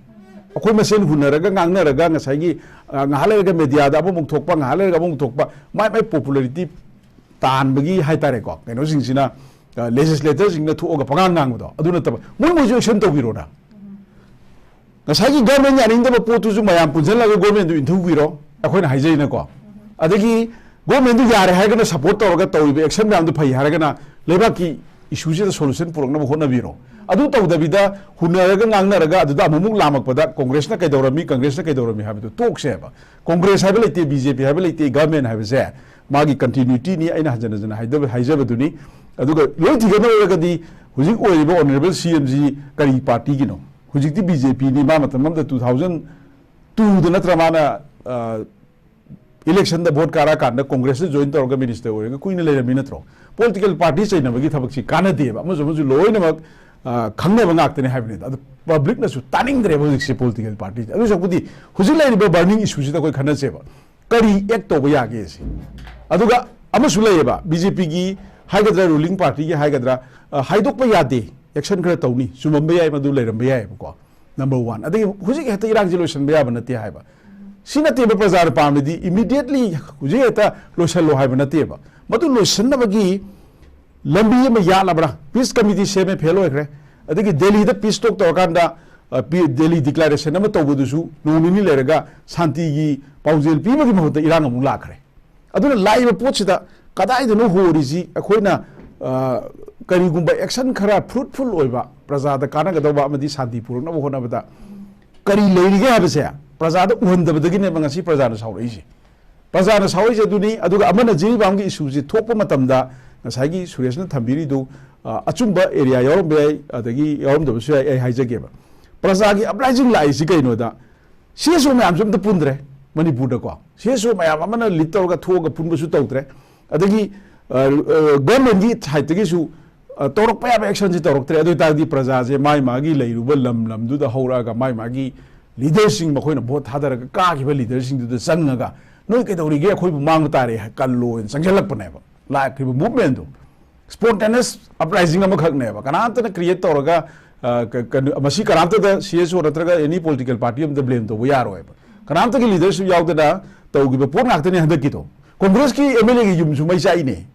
ꯑꯩꯈꯣꯏ ꯃꯁꯦꯟ ꯍꯨꯟꯅꯔꯒ ꯉꯥꯡꯅꯔꯒ ꯉꯁꯥꯏꯒꯤ, ꯑ, ꯉꯥꯏꯍꯥꯛ ꯂꯩꯔꯒ mediaꯗ ꯑꯃꯃꯨꯛ ꯊꯣꯛꯄ, ꯉꯥꯏꯍꯥꯛ ꯂꯩꯔꯒ ꯑꯃꯃꯨꯛ ꯊꯣꯛꯄ, ꯃꯥꯏ ꯃꯥꯏ popularity ꯇꯥꯟꯕꯒꯤ ꯍꯥꯏꯇꯥꯔꯦꯀꯣ, ꯀꯩꯅꯣꯁꯤꯡꯁꯤꯅ, ꯑ, legislatorꯁꯤꯡꯅ ꯊꯣꯛꯑꯒ ꯄꯉꯥꯡ ꯉꯥꯡꯕꯗꯣ ꯑꯗꯨ ꯅꯠꯇꯕ, ꯃꯣꯏ ꯃꯣꯏꯁꯨ action ꯇꯧꯕꯤꯔꯣꯅ꯫ ꯉꯁꯥꯏꯒꯤ government ꯌꯥꯅꯤꯡꯗꯕ ꯄꯣꯠꯇꯨꯁꯨ ꯃꯌꯥꯝ ꯄꯨꯟꯁꯤꯜꯂꯒ governmentꯗꯨ ꯏꯟꯊꯨꯕꯤꯔꯣ, ꯑꯩꯈꯣꯏꯅ ꯍꯥꯏꯖꯩꯅꯀꯣ꯫ ꯑꯗꯒꯤ governmentꯗꯨ ꯌꯥꯔꯦ ꯍꯥꯏꯔꯒꯅ support ꯇꯧꯔꯒ ꯇꯧꯔꯤꯕ action ꯃꯌꯥꯝꯗꯨ ꯐꯩ ꯍꯥꯏꯔꯒꯅ ꯂꯩꯕꯥꯛꯀꯤ ꯏꯁꯨꯁꯤꯗ ꯁꯣꯂꯨꯁꯟ ꯄꯨꯔꯛꯅꯕ ꯍꯣꯠꯅꯕꯤꯔꯣ꯫ ꯑꯗꯨ ꯇꯧꯗꯕꯤꯗ ꯍꯨꯟꯅꯔꯒ ꯉꯥꯡꯅꯔꯒ ꯑꯗꯨꯗ ꯑꯃꯨꯛꯃꯨꯛ ꯂꯥꯝꯃꯛꯄꯗ ꯀꯣꯡꯒ꯭ꯔꯦꯁꯅ ꯀꯩꯗꯧꯔꯝꯃꯤ, ꯀꯪꯒ꯭ꯔꯦꯁꯅ ꯀꯩꯗꯧꯔꯝꯃꯤ ꯍꯥꯏꯕꯗꯨ ꯇꯣꯛꯁꯦꯕ꯫ ꯀꯣꯡꯒ꯭ꯔꯦꯁ ꯍꯥꯏꯕ ꯂꯩꯇꯦ, ꯕꯤ ꯖꯦ ꯄꯤ ꯍꯥꯏꯕ ꯂꯩꯇꯦ, ꯒꯚꯔꯟꯃꯦꯟ ꯍꯥꯏꯕꯁꯦ ꯃꯥꯒꯤ ꯀꯟꯇꯤꯅ꯭ꯌꯨꯇꯤꯅꯤ, ꯑꯩꯅ ꯍꯟꯖꯟ ꯍꯟꯖꯟꯅ ꯍꯥꯏꯖꯕ-, ꯍꯥꯏꯖꯕꯗꯨꯅꯤ꯫ ꯑꯗꯨꯒ ꯂꯣꯏ ꯊꯤꯒꯠꯅꯔꯒꯗꯤ ꯍꯧꯖꯤꯛ ꯑꯣꯏꯔꯤꯕ ꯑꯣꯅꯔꯦꯕꯜ ꯁꯤ ꯑꯦꯝꯁꯤ ꯀꯔꯤ ꯄꯥꯔꯇꯤꯒꯤꯅꯣ? ꯍꯧꯖꯤꯛꯇꯤ ꯕꯤ ꯖꯦ ꯄꯤꯅꯤ, ꯃꯥ ꯃꯇꯝ ꯑꯃꯗ ꯇꯨ ꯊꯥꯎꯖꯟ ꯇꯨꯗ ꯅꯠꯇ꯭ꯔ ꯃꯥꯅ, ꯑ, ꯏꯂꯦꯛꯁꯟꯗ ꯚꯣꯠ ꯀꯥꯔꯛꯑꯀꯥꯟꯗ ꯀꯣꯡꯒ꯭ꯔꯦꯁꯇ ꯖꯣꯏꯟ ꯇꯧꯔꯒ ꯃꯤꯅꯤꯁꯇꯔ ꯑꯣꯏꯔꯒ ꯀꯨꯏꯅ ꯂꯩꯔꯝꯃꯤ ꯅꯠꯇ꯭ꯔꯣ? ꯄꯣꯂꯤꯇꯤꯀꯦꯜ ꯄꯥꯔꯇꯤ ꯆꯩꯅꯕꯒꯤ ꯊꯕꯛꯁꯤ ꯀꯥꯟꯅꯗꯦꯕ꯫ ꯑꯃꯁꯨ ꯑꯃꯁꯨ ꯂꯣꯏꯅꯃꯛ, ꯑ, ꯈꯪꯅꯕ ꯉꯥꯛꯇꯅꯤ ꯍꯥꯏꯕꯅꯤꯗ꯫ ꯑꯗꯨ ꯄꯕ꯭ꯂꯤꯛꯅꯁꯨ ꯇꯥꯅꯤꯡꯗ꯭ꯔꯦꯕ ꯍꯧꯖꯤꯛꯁꯦ ꯄꯣꯂꯤꯇꯤꯀꯦꯜ ꯄꯥꯔꯇꯤꯁꯦ꯫ ꯑꯗꯨ ꯁꯔꯨꯛꯄꯨꯗꯤ ꯍꯧꯖꯤꯛ ꯂꯩꯔꯤꯕ ꯕꯔꯅꯤꯡ ꯏꯁꯨꯁꯤꯗ ꯑꯩꯈꯣꯏ ꯈꯟꯅꯁꯦꯕ꯫ ꯀꯔꯤ ꯑꯦꯛ ꯇꯧꯕ ꯌꯥꯒꯦ ꯁꯤ? ꯑꯗꯨꯒ ꯑꯃꯁꯨ ꯂꯩꯌꯦꯕ, ꯕꯤ ꯖꯦ ꯄꯤꯒꯤ ꯍꯥꯏꯒꯗ꯭ꯔꯥ, ꯔꯨꯂꯤꯡ ꯄꯥꯔꯇꯤꯒꯤ ꯍꯥꯏꯒꯗ꯭ꯔꯥ, ꯑ, ꯍꯥꯏꯗꯣꯛꯄ ꯌꯥꯗꯦ, ꯑꯦꯛꯁꯟ ꯈꯔ ꯇꯧꯅꯤ, ꯆꯨꯝꯃꯝꯕ ꯌꯥꯏ, ꯃꯗꯨ ꯂꯩꯔꯝꯕ ꯌꯥꯏꯑꯕꯀꯣ꯫ Number one. ꯑꯗꯒꯤ ꯍꯧꯖꯤꯛ ꯍꯦꯛꯇ ꯏꯔꯥꯡꯁꯤ ꯂꯣꯏꯁꯤꯟꯕ ꯌꯥꯕ ꯅꯠꯇꯦ ꯍꯥꯏꯕ꯫ ꯁꯤ ꯅꯠꯇꯦꯕ ꯄ꯭ꯔꯖꯥꯅ ꯄꯥꯝꯃꯤꯗꯤ, ꯏꯃꯤꯗꯤꯌꯦꯠꯂꯤ ꯍꯧꯖꯤꯛ ꯍꯦꯛꯇ ꯂꯣꯏꯁꯤꯜꯂꯣ ꯍꯥꯏꯕ ꯅꯠꯇꯦꯕ꯫ ꯃꯗꯨ ꯂꯣꯏꯁꯤꯟꯅꯕꯒꯤ ꯂꯝꯕꯤ ꯑꯃ ꯌꯥꯠꯂꯕ꯭ꯔꯥ? ꯄꯤꯁ ꯀꯃꯤꯇꯤ ꯁꯦꯝꯃꯦ, ꯐꯦꯜ ꯑꯣꯏꯈ꯭ꯔꯦ꯫ ꯑꯗꯒꯤ ꯗꯦꯜꯂꯤꯗ ꯄꯤꯁ ꯇꯣꯛ ꯇꯧꯔꯀꯥꯟꯗ, ꯑ, ꯄꯤ-, ꯗꯦꯜꯂꯤ ꯗꯤꯀ꯭ꯂꯥꯔꯦꯁꯟ ꯑꯃ ꯇꯧꯕꯗꯨꯁꯨ ꯅꯣꯡ ꯅꯤꯅꯤ ꯂꯩꯔꯒ ꯁꯥꯟꯇꯤꯒꯤ ꯄꯥꯎꯖꯦꯜ ꯄꯤꯕꯒꯤ ꯃꯍꯨꯠꯇ ꯏꯔꯥꯡ ꯑꯃꯨꯛ ꯂꯥꯛꯈ꯭ꯔꯦ꯫ ꯑꯗꯨꯅ ꯂꯥꯛꯏꯕ ꯄꯣꯠꯁꯤꯗ ꯀꯗꯥꯏꯗꯅꯣ ꯍꯣꯔꯤꯁꯤ? ꯑꯩꯈꯣꯏꯅ, ꯑ, ꯀꯔꯤꯒꯨꯝꯕ ꯑꯦꯛꯁꯟ ꯈꯔ ꯐ꯭ꯔꯨꯠꯐꯨꯜ ꯑꯣꯏꯕ, ꯄ꯭ꯔꯖꯥꯗ ꯀꯥꯟꯅꯒꯗꯧꯕ ꯑꯃꯗꯤ ꯁꯥꯟꯇꯤ ꯄꯨꯔꯛꯅꯕ ꯍꯣꯠꯅꯕꯗ ꯀꯔꯤ ꯂꯩꯔꯤꯒꯦ ꯍꯥꯏꯕꯁꯦ ꯄ꯭ꯔꯖꯥꯗ ꯎꯍꯟꯗꯕꯗꯒꯤꯅꯦꯕ ꯉꯁꯤ ꯄ꯭ꯔꯖꯥꯅ ꯁꯥꯎꯔꯛꯏꯁꯦ꯫ ꯄ꯭ꯔꯖꯥꯅ ꯁꯥꯎꯔꯛꯏꯁꯦ ꯑꯗꯨꯅꯤ꯫ ꯑꯗꯨꯒ ꯑꯃꯅ ꯖꯤꯔꯤꯕꯥꯝꯒꯤ ꯏꯁꯨꯁꯦ ꯊꯣꯛꯄ ꯃꯇꯝꯗ ꯉꯁꯥꯏꯒꯤ ꯁꯨꯔꯦꯁꯅ ꯊꯝꯕꯤꯔꯤꯗꯨ, ꯑ, ꯑꯆꯨꯝꯕ ꯑꯦꯔꯤꯌꯥ ꯌꯥꯎꯔꯝꯕ ꯌꯥꯏ, ꯑꯗꯒꯤ ꯌꯥꯎꯔꯝꯗꯕꯁꯨ ꯌꯥꯏ꯫ ꯑꯩ ꯍꯥꯏꯖꯒꯦꯕ, ꯄ꯭ꯔꯖꯥꯒꯤ ꯑꯞꯔꯥꯏꯖꯤꯡ ꯂꯥꯛꯏꯁꯤ ꯀꯩꯅꯣꯗ, ꯁꯤ ꯑꯦꯁ ꯑꯣ ꯃꯌꯥꯝꯁꯨ ꯑꯝꯇ ꯄꯨꯟꯗ꯭ꯔꯦ ꯃꯅꯤꯄꯨꯔꯗꯀꯣ꯫ ꯁꯤ ꯑꯦꯁ ꯑꯣ ꯃꯌꯥꯝ ꯑꯃꯅ ꯂꯤꯗ ꯇꯧꯔꯒ ꯊꯣꯛꯑꯒ ꯄꯨꯟꯕꯁꯨ ꯇꯧꯗ꯭ꯔꯦ꯫ ꯑꯗꯒꯤ, ꯑ, ꯑ, ꯒꯚꯔꯟꯃꯦꯟꯒꯤ ꯁꯥꯏꯠꯇꯒꯤꯁꯨ, ꯑ, ꯇꯧꯔꯛꯄ ꯌꯥꯕ ꯑꯦꯛꯁꯟꯁꯤ ꯇꯧꯔꯛꯇ꯭ꯔꯦ꯫ ꯑꯗꯨ ꯑꯣꯏ ꯇꯥꯔꯗꯤ ꯄ꯭ꯔꯖꯥꯁꯦ ꯃꯥꯏ ꯃꯥꯒꯤ ꯂꯩꯔꯨꯕ ꯂꯝ ꯂꯝꯗꯨꯗ ꯍꯧꯔꯛꯑꯒ ꯃꯥꯏ ꯃꯥꯒꯤ ꯂꯤꯗꯔꯁꯤꯡ, ꯃꯈꯣꯏꯅ ꯚꯣꯠ ꯊꯥꯗꯔꯒ ꯀꯥꯈꯤꯕ ꯂꯤꯗꯔꯁꯤꯡꯗꯨꯗ ꯆꯪꯉꯒ, "ꯅꯣꯏ ꯀꯩꯗꯧꯔꯤꯒꯦ? ꯑꯩꯈꯣꯏꯕꯨ ꯃꯥꯡꯕ ꯇꯥꯔꯦ" ꯍꯥꯏ-, ꯀꯜꯂꯣꯅ ꯆꯪꯁꯤꯜꯂꯛꯄꯅꯦꯕ꯫ ꯂꯥꯛꯈ꯭ꯔꯤꯕ ꯃꯨꯚꯃꯦꯟꯗꯣ, ꯁ꯭ꯄꯣꯟꯇꯦꯅꯁ ꯑꯞꯔꯥꯏꯖꯤꯡ ꯑꯃꯈꯛꯅꯦꯕ꯫ ꯀꯅꯥꯝꯇꯅ ꯀ꯭ꯔꯤꯌꯦꯠ ꯇꯧꯔꯒ, ꯑ, ꯀ-, ꯀ-, ꯃꯁꯤ ꯀꯅꯥꯝꯇꯗ ꯁꯤ ꯑꯦꯁ ꯑꯣ ꯅꯠꯇ꯭ꯔꯒ ꯑꯦꯅꯤ ꯄꯣꯂꯤꯇꯤꯀꯦꯜ ꯄꯥꯔꯇꯤ ꯑꯃꯗ ꯕ꯭ꯂꯦꯝ ꯇꯧꯕ ꯌꯥꯔꯣꯏꯕ꯫ ꯀꯅꯥꯝꯇꯒꯤ ꯂꯤꯗꯔꯁꯤꯞ ꯌꯥꯎꯗꯅ ꯇꯧꯈꯤꯕ ꯄꯣꯠ ꯉꯥꯛꯇꯅꯤ ꯍꯟꯗꯛꯀꯤꯗꯣ꯫ ꯀꯣꯡꯒ꯭ꯔꯦꯁꯀꯤ ꯑꯦꯝ ꯑꯦꯜ ꯑꯦꯒꯤ ꯌꯨꯝꯁꯨ ꯃꯩ ꯆꯥꯛꯏꯅꯦ꯫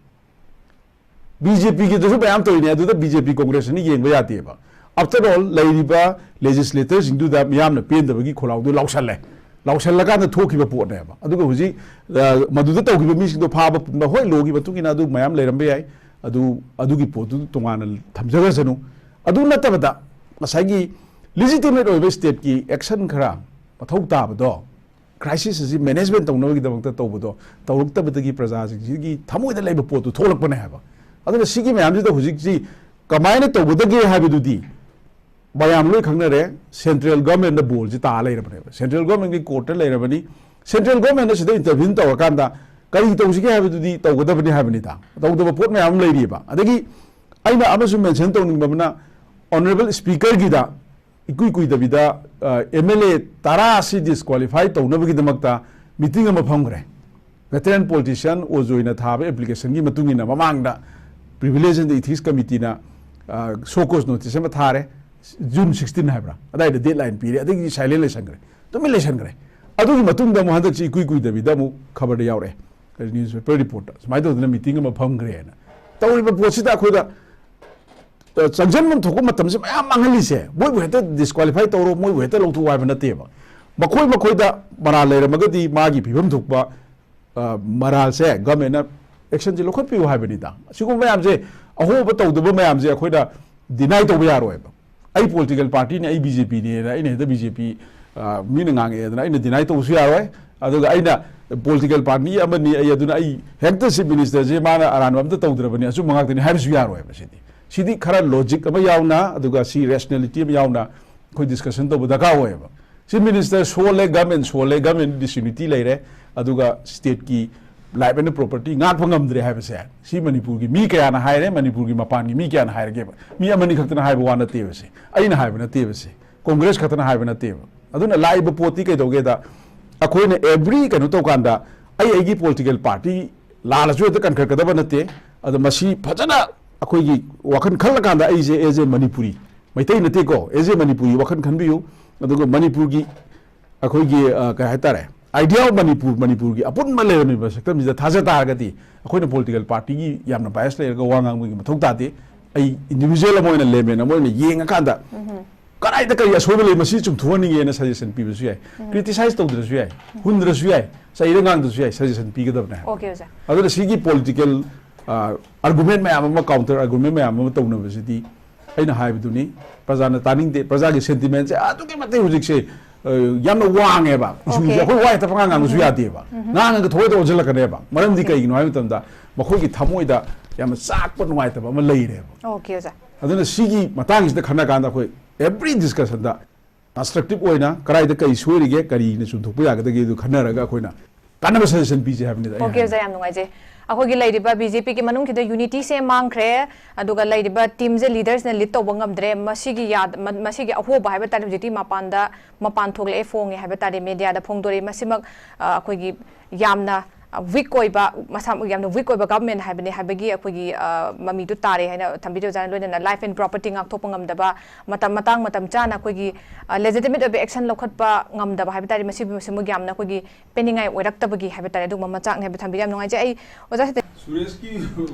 ꯕꯤ ꯖꯦ ꯄꯤꯒꯤꯗꯁꯨ ꯃꯌꯥꯝ ꯇꯧꯔꯤꯅꯦ, ꯑꯗꯨꯗ ꯕꯤ ꯖꯦ ꯄꯤ ꯀꯣꯡꯒ꯭ꯔꯦꯁ ꯑꯅꯤ ꯌꯦꯡꯕ ꯌꯥꯗꯦꯕ꯫ After all, ꯂꯩꯔꯤꯕ ꯂꯦꯖꯤꯁꯂꯦꯇꯔꯁꯤꯡꯗꯨꯗ ꯃꯤꯌꯥꯝꯅ ꯄꯦꯟꯗꯕꯒꯤ ꯈꯣꯜꯂꯥꯎꯗꯨ ꯂꯥꯎꯁꯜꯂꯦ꯫ ꯂꯥꯎꯁꯜꯂꯀꯥꯟꯗ ꯊꯣꯛꯈꯤꯕ ꯄꯣꯠꯅꯦꯕ꯫ ꯑꯗꯨꯒ ꯍꯧꯖꯤꯛ, ꯑ, ꯃꯗꯨꯗ ꯇꯧꯈꯤꯕ ꯃꯤꯁꯤꯡꯗꯣ ꯐꯥꯕ ꯄꯨꯟꯕ, ꯍꯣꯏ, ꯂꯣꯒꯤ ꯃꯇꯨꯡ ꯏꯟꯅ ꯑꯗꯨ ꯃꯌꯥꯝ ꯂꯩꯔꯝꯕ ꯌꯥꯏ꯫ ꯑꯗꯨ, ꯑꯗꯨꯒꯤ ꯄꯣꯠꯇꯨ ꯇꯣꯉꯥꯟꯅ ꯊꯝꯖꯈ꯭ꯔꯁꯅꯨ꯫ ꯑꯗꯨ ꯅꯠꯇꯕꯗ ꯉꯁꯥꯏꯒꯤ legitimate ꯑꯣꯏꯕ stateꯀꯤ action ꯈꯔ ꯃꯊꯧ ꯇꯥꯕꯗꯣ, crisis ꯑꯁꯤ management ꯇꯧꯅꯕꯒꯤꯗꯃꯛꯇ ꯇꯧꯕꯗꯣ, ꯇꯧꯔꯛꯇꯕꯗꯒꯤ ꯄ꯭ꯔꯖꯥꯁꯤꯡꯁꯤꯒꯤ ꯊꯃꯣꯏꯗ ꯂꯩꯕ ꯄꯣꯠꯇꯨ ꯊꯣꯛꯂꯛꯄꯅꯦ ꯍꯥꯏꯕ꯫ ꯑꯗꯨꯅ ꯁꯤꯒꯤ ꯃꯌꯥꯝꯁꯤꯗ ꯍꯧꯖꯤꯛꯁꯤ ꯀꯃꯥꯏꯅ ꯇꯧꯒꯗꯒꯦ ꯍꯥꯏꯕꯗꯨꯗꯤ ꯃꯌꯥꯝ ꯂꯣꯏ ꯈꯪꯅꯔꯦ꯫ Central governmentꯇ ballꯁꯤ ꯇꯥ ꯂꯩꯔꯕꯅꯦꯕ, central governmentꯀꯤ courtꯇ ꯂꯩꯔꯕꯅꯤ꯫ Central governmentꯅ ꯁꯤꯗ intervene ꯇꯧꯔꯀꯥꯟꯗ ꯀꯔꯤ ꯇꯧꯁꯤꯒꯦ ꯍꯥꯏꯕꯗꯨꯗꯤ ꯇꯧꯒꯗꯕꯅꯤ ꯍꯥꯏꯕꯅꯤꯗ꯫ ꯇꯧꯗꯕ ꯄꯣꯠ ꯃꯌꯥꯝ ꯑꯃ ꯂꯩꯔꯤꯑꯕ꯫ ꯑꯗꯒꯤ ꯑꯩꯅ ꯑꯃꯁꯨ mention ꯇꯧꯅꯤꯡꯕ ꯑꯃꯅ, Honourable Speakerꯒꯤꯗ ꯏꯀꯨꯏ ꯀꯨꯏꯗꯕꯤꯗ, ꯑ, MLA ꯇꯔꯥ ꯑꯁꯤ disqualify ꯇꯧꯅꯕꯒꯤꯗꯃꯛꯇ meeting ꯑꯃ ꯐꯝꯈ꯭ꯔꯦ꯫ Veteran politician ꯑꯣꯖꯣꯏꯅ ꯊꯥꯕ applicationꯒꯤ ꯃꯇꯨꯡ ꯏꯟꯅ ꯃꯃꯥꯡꯗ Privilege and Ethics Committeeꯅ, ꯑ, show cause notice ꯑꯃ ꯊꯥꯔꯦ, June sixteen ꯍꯥꯏꯕ꯭ꯔꯥ, ꯑꯗꯥꯏꯗ deadline ꯄꯤꯔꯦ, ꯑꯗꯒꯤ silent ꯂꯩꯁꯟꯈ꯭ꯔꯦ, ꯇꯨꯃꯤꯟ ꯂꯩꯁꯟꯈ꯭ꯔꯦ꯫ ꯑꯗꯨꯒꯤ ꯃꯇꯨꯡꯗ ꯑꯃꯨꯛ ꯍꯟꯗꯛꯁꯤ ꯏꯀꯨꯏ ꯀꯨꯏꯗꯕꯤꯗ ꯑꯃꯨꯛ ꯈꯕꯔꯗ ꯌꯥꯎꯔꯛꯑꯦ, newspaper reportꯇ, ꯁꯨꯃꯥꯏꯅ ꯇꯧꯗꯅ meeting ꯑꯃ ꯐꯝꯈ꯭ꯔꯦꯅ꯫ ꯇꯧꯔꯤꯕ ꯄꯣꯠꯁꯤꯗ ꯑꯩꯈꯣꯏꯗ ꯑ, ꯆꯪꯁꯤꯟꯐꯝ ꯊꯣꯛꯄ ꯃꯇꯝꯁꯦ ꯃꯌꯥꯝ ꯃꯥꯡꯍꯜꯂꯤꯁꯦ, ꯃꯣꯏꯕꯨ ꯍꯦꯛꯇ disqualify ꯇꯧꯔꯣ, ꯃꯣꯏꯕꯨ ꯍꯦꯛꯇ ꯂꯧꯊꯣꯛꯑꯣ ꯍꯥꯏꯕ ꯅꯠꯇꯦꯕ꯫ ꯃꯈꯣꯏ ꯃꯈꯣꯏꯗ ꯃꯔꯥꯜ ꯂꯩꯔꯝꯃꯒꯗꯤ ꯃꯥꯒꯤ ꯄꯤꯐꯝ ꯊꯣꯛꯄ, ꯑ, ꯃꯔꯥꯜꯁꯦ governmentꯅ actionꯁꯦ ꯂꯧꯈꯠꯄꯤꯌꯨ ꯍꯥꯏꯕꯅꯤꯗ꯫ ꯑꯁꯤꯒꯨꯝꯕ ꯃꯌꯥꯝꯁꯦ, ꯑꯍꯣꯡꯕ ꯇꯧꯗꯕ ꯃꯌꯥꯝꯁꯦ ꯑꯩꯈꯣꯏꯅ deny ꯇꯧꯕ ꯌꯥꯔꯣꯏꯕ꯫ ꯑꯩ political partyꯅꯤ, ꯑꯩ BJPꯅꯦꯅ ꯑꯩꯅ ꯍꯦꯛꯇ BJP, ꯑ, ꯃꯤꯅ ꯉꯥꯡꯉꯛꯑꯦꯗꯅ ꯑꯩꯅ deny ꯇꯧꯕꯁꯨ ꯌꯥꯔꯣꯏ꯫ ꯑꯗꯨꯒ ꯑꯩꯅ political party ꯑꯃꯅꯤ, ꯑꯩ, ꯑꯗꯨꯅ ꯑꯩ ꯍꯦꯛꯇ Chief Ministerꯁꯦ ꯃꯥꯅ ꯑꯔꯥꯟꯕ ꯑꯝꯇ ꯇꯧꯗ꯭ꯔꯕꯅꯤ, ꯑꯆꯨꯝꯕ ꯉꯥꯛꯇꯅꯤ ꯍꯥꯏꯕꯁꯨ ꯌꯥꯔꯣꯏꯕ꯫ ꯁꯤꯗꯤ, ꯁꯤꯗꯤ ꯈꯔ logic ꯑꯃ ꯌꯥꯎꯅ, ꯑꯗꯨꯒ ꯁꯤ rationality ꯑꯃ ꯌꯥꯎꯅ ꯑꯩꯈꯣꯏ discussion ꯇꯧꯕ ꯗꯔꯀꯥꯔ ꯑꯣꯏꯌꯦꯕ꯫ Chief Minister ꯁꯣꯜꯂꯦ, government ꯁꯣꯜꯂꯦ, government disunity ꯂꯩꯔꯦ, ꯑꯗꯨꯒ stateꯀꯤ life and property ꯉꯥꯛꯄ ꯉꯝꯗ꯭ꯔꯦ ꯍꯥꯏꯕꯁꯦ, ꯁꯤ ꯃꯅꯤꯄꯨꯔꯒꯤ ꯃꯤ ꯀꯌꯥꯅ ꯍꯥꯏꯔꯦ, ꯃꯅꯤꯄꯨꯔꯒꯤ ꯃꯄꯥꯟꯒꯤ ꯃꯤ ꯀꯌꯥꯅ ꯍꯥꯏꯔꯒꯦꯕ꯫ ꯃꯤ ꯑꯃꯅꯤ ꯈꯛꯇꯅ ꯍꯥꯏꯕ ꯋꯥ ꯅꯠꯇꯦꯕ ꯁꯦ, ꯑꯩꯅ ꯍꯥꯏꯕ ꯅꯠꯇꯦꯕ ꯁꯦ, Congress ꯈꯛꯇꯅ ꯍꯥꯏꯕ ꯅꯠꯇꯦꯕ꯫ ꯑꯗꯨꯅ ꯂꯥꯛꯏꯕ ꯄꯣꯠꯇꯤ ꯀꯩꯗꯧꯒꯦꯗ, ꯑꯩꯈꯣꯏꯅ every ꯀꯩꯅꯣ ꯇꯧꯀꯥꯟꯗ ꯑꯩ ꯑꯩꯒꯤ political party ꯂꯥꯜꯂꯁꯨ ꯍꯦꯛꯇ ꯀꯟꯈꯠꯀꯗꯕ ꯅꯠꯇꯦ꯫ ꯑꯗꯣ ꯃꯁꯤ ꯐꯖꯅ ꯑꯩꯈꯣꯏꯒꯤ ꯋꯥꯈꯜ ꯈꯜꯂꯀꯥꯟꯗ ꯑꯩꯁꯦ as a Manipuri, ꯃꯩꯇꯩ ꯅꯠꯇꯦꯀꯣ, as a Manipuri ꯋꯥꯈꯜ ꯈꯟꯕꯤꯌꯨ꯫ ꯑꯗꯨꯒ ꯃꯅꯤꯄꯨꯔꯒꯤ ꯑꯩꯈꯣꯏꯒꯤ, ꯑ, ꯀꯩ ꯍꯥꯏꯇꯥꯔꯦ, idea of ꯃꯅꯤꯄꯨꯔ, ꯃꯅꯤꯄꯨꯔꯒꯤ ꯑꯄꯨꯟꯕ ꯂꯩꯔꯝꯃꯤꯕ ꯁꯛꯇꯝꯁꯤꯗ ꯊꯥꯖ ꯇꯥꯔꯒꯗꯤ ꯑꯩꯈꯣꯏꯅ political partyꯒꯤ ꯌꯥꯝꯅ bias ꯂꯩꯔꯒ ꯋꯥ ꯉꯥꯡꯕꯒꯤ ꯃꯊꯧ ꯇꯥꯗꯦ꯫ ꯑꯩ individual ꯑꯃ ꯑꯣꯏꯅ, layman ꯑꯃ ꯑꯣꯏꯅ ꯌꯦꯡꯉꯀꯥꯟꯗ ꯀꯗꯥꯏꯗ ꯀꯔꯤ ꯑꯁꯣꯏꯕ ꯂꯩ, ꯃꯁꯤ ꯆꯨꯝꯊꯣꯛꯍꯟꯅꯤꯡꯉꯦꯅ suggestion ꯄꯤꯕꯁꯨ ꯌꯥꯏ꯫ Criticize ꯇꯧꯗ꯭ꯔꯁꯨ ꯌꯥꯏ, ꯍꯨꯟꯗ꯭ꯔꯁꯨ ꯌꯥꯏ, ꯆꯩꯔ ꯉꯥꯡꯗ꯭ꯔꯁꯨ ꯌꯥꯏ, suggestion ꯄꯤꯒꯗꯕꯅꯦ ꯍꯥꯏꯕ꯫ Okay, ꯑꯣꯖꯥ꯫ ꯑꯗꯨꯅ ꯁꯤꯒꯤ political ꯑꯥꯔꯒꯨꯃꯦꯟ ꯃꯌꯥꯝ ꯑꯃ, ꯀꯥꯎꯟꯇꯔ ꯑꯥꯔꯒꯨꯃꯦꯟ ꯃꯌꯥꯝ ꯑꯃ ꯇꯧꯅꯕꯁꯤꯗꯤ ꯑꯩꯅ ꯍꯥꯏꯕꯗꯨꯅꯤ, ꯄ꯭ꯔꯖꯥꯅ ꯇꯥꯅꯤꯡꯗꯦ꯫ ꯄ꯭ꯔꯖꯥꯒꯤ ꯁꯦꯟꯇꯤꯃꯦꯟꯁꯦ ꯑꯗꯨꯛꯀꯤ ꯃꯇꯤꯛ ꯍꯧꯖꯤꯛꯁꯦ, ꯑ, ꯌꯥꯝꯅ ꯋꯥꯡꯉꯦꯕ, ꯏꯁꯨꯁꯦ꯫ Okay. ꯑꯩꯈꯣꯏ ꯋꯥ ꯍꯦꯛꯇ ꯄꯉꯥꯡ ꯉꯥꯡꯕꯁꯨ ꯌꯥꯗꯦꯕ, ꯉꯥꯡꯉꯒ ꯊꯃꯣꯏꯗ ꯑꯣꯟꯁꯤꯜꯂꯛꯀꯅꯦꯕ꯫ ꯃꯔꯝꯗꯤ ꯀꯩꯒꯤꯅꯣ ꯍꯥꯏꯕ ꯃꯇꯝꯗ ꯃꯈꯣꯏꯒꯤ ꯊꯃꯣꯏꯗ ꯌꯥꯝꯅ ꯆꯥꯛꯄ, ꯅꯨꯡꯉꯥꯏꯇꯕ ꯑꯃ ꯂꯩꯔꯦꯕ꯫ Okay, ꯑꯣꯖꯥ꯫ ꯑꯗꯨꯅ ꯁꯤꯒꯤ ꯃꯇꯥꯡꯁꯤꯗ ꯈꯟꯅ ꯀꯥꯟꯗ ꯑꯩꯈꯣꯏ every discussion ꯗ constructive ꯑꯣꯏꯅ ꯀꯗꯥꯏꯗ ꯀꯔꯤ ꯁꯣꯏꯔꯤꯒꯦ, ꯀꯔꯤꯅ ꯆꯨꯝꯊꯣꯛꯄ ꯌꯥꯒꯗꯒꯦ, ꯑꯗꯨ ꯈꯟꯅꯔꯒ ꯑꯩꯈꯣꯏꯅ ꯀꯥꯟꯅꯕ suggestion ꯄꯤꯁꯦ ꯍꯥꯏꯕꯅꯤꯗ ꯑꯩ Okay, ꯑꯣꯖꯥ, ꯍꯥꯏꯅꯤꯡꯕ꯫ ꯌꯥꯝ ꯅꯨꯡꯉꯥꯏꯖꯩ꯫ ꯑꯩꯈꯣꯏꯒꯤ ꯂꯩꯔꯤꯕ BJP ꯒꯤ ꯃꯅꯨꯡꯁꯤꯗ unity ꯁꯦ ꯃꯥꯡꯈ꯭ꯔꯦ, ꯑꯗꯨꯒ ꯂꯩꯔꯤꯕ team ꯁꯦ leaders ꯅ lead ꯇꯧꯕ ꯉꯝꯗ꯭ꯔꯦ꯫ ꯃꯁꯤꯒꯤ ꯌꯥ-, ꯃ-, ꯃꯁꯤꯒꯤ ꯑꯍꯣꯕ ꯍꯥꯏꯕ ꯇꯥꯔꯦ, ꯍꯧꯖꯤꯛꯇꯤ ꯃꯄꯥꯟꯗ, ꯃꯄꯥꯟ ꯊꯣꯛꯂꯛꯑꯦ, ꯐꯣꯡꯉꯦ ꯍꯥꯏꯕ ꯇꯥꯔꯦ, media ꯗ ꯐꯣꯡꯗꯣꯔꯛꯏ꯫ ꯃꯁꯤꯃꯛ, ꯑ, ꯑꯩꯈꯣꯏꯒꯤ ꯌꯥꯝꯅ, ꯑ, weak ꯑꯣꯏꯕ, ꯃꯁꯥ ꯌꯥꯝꯅ weak ꯑꯣꯏꯕ government ꯍꯥꯏꯕꯅꯤ ꯍꯥꯏꯕꯒꯤ ꯑꯩꯈꯣꯏꯒꯤ, ꯑ, ꯃꯃꯤꯗꯨ ꯇꯥꯔꯦ ꯍꯥꯏꯅ ꯊꯝꯕꯤꯔꯤ ꯑꯣꯖꯥꯅ꯫ ꯂꯣꯏꯅꯅ life and property ꯉꯥꯛꯊꯣꯛꯄ ꯉꯝꯗꯕ, ꯃꯇꯝ, ꯃꯇꯥꯡ ꯃꯇꯝ ꯆꯥꯅ ꯑꯩꯈꯣꯏꯒꯤ, ꯑ, legitimate ꯑꯣꯏꯕ action ꯂꯧꯈꯠꯄ ꯉꯝꯗꯕ ꯍꯥꯏꯕ ꯇꯥꯔꯦ, ꯃꯁꯤꯕꯨ, ꯃꯁꯤꯃꯨꯛ ꯌꯥꯝꯅ ꯑꯩꯈꯣꯏꯒꯤ ꯄꯦꯟꯅꯤꯡꯉꯥꯏ ꯑꯣꯏꯔꯛꯇꯕꯒꯤ ꯍꯥꯏꯕ ꯇꯥꯔꯦ, ꯑꯗꯨꯒꯨꯝꯕ ꯃꯆꯥꯛꯅꯤ ꯍꯥꯏꯕ ꯊꯝꯕꯤꯔꯤ꯫ ꯌꯥꯝ ꯅꯨꯡꯉꯥꯏꯖꯩ꯫ ꯑꯩ ꯑꯣꯖꯥ ꯁꯤꯗ ꯁꯨꯔꯦꯁꯀꯤ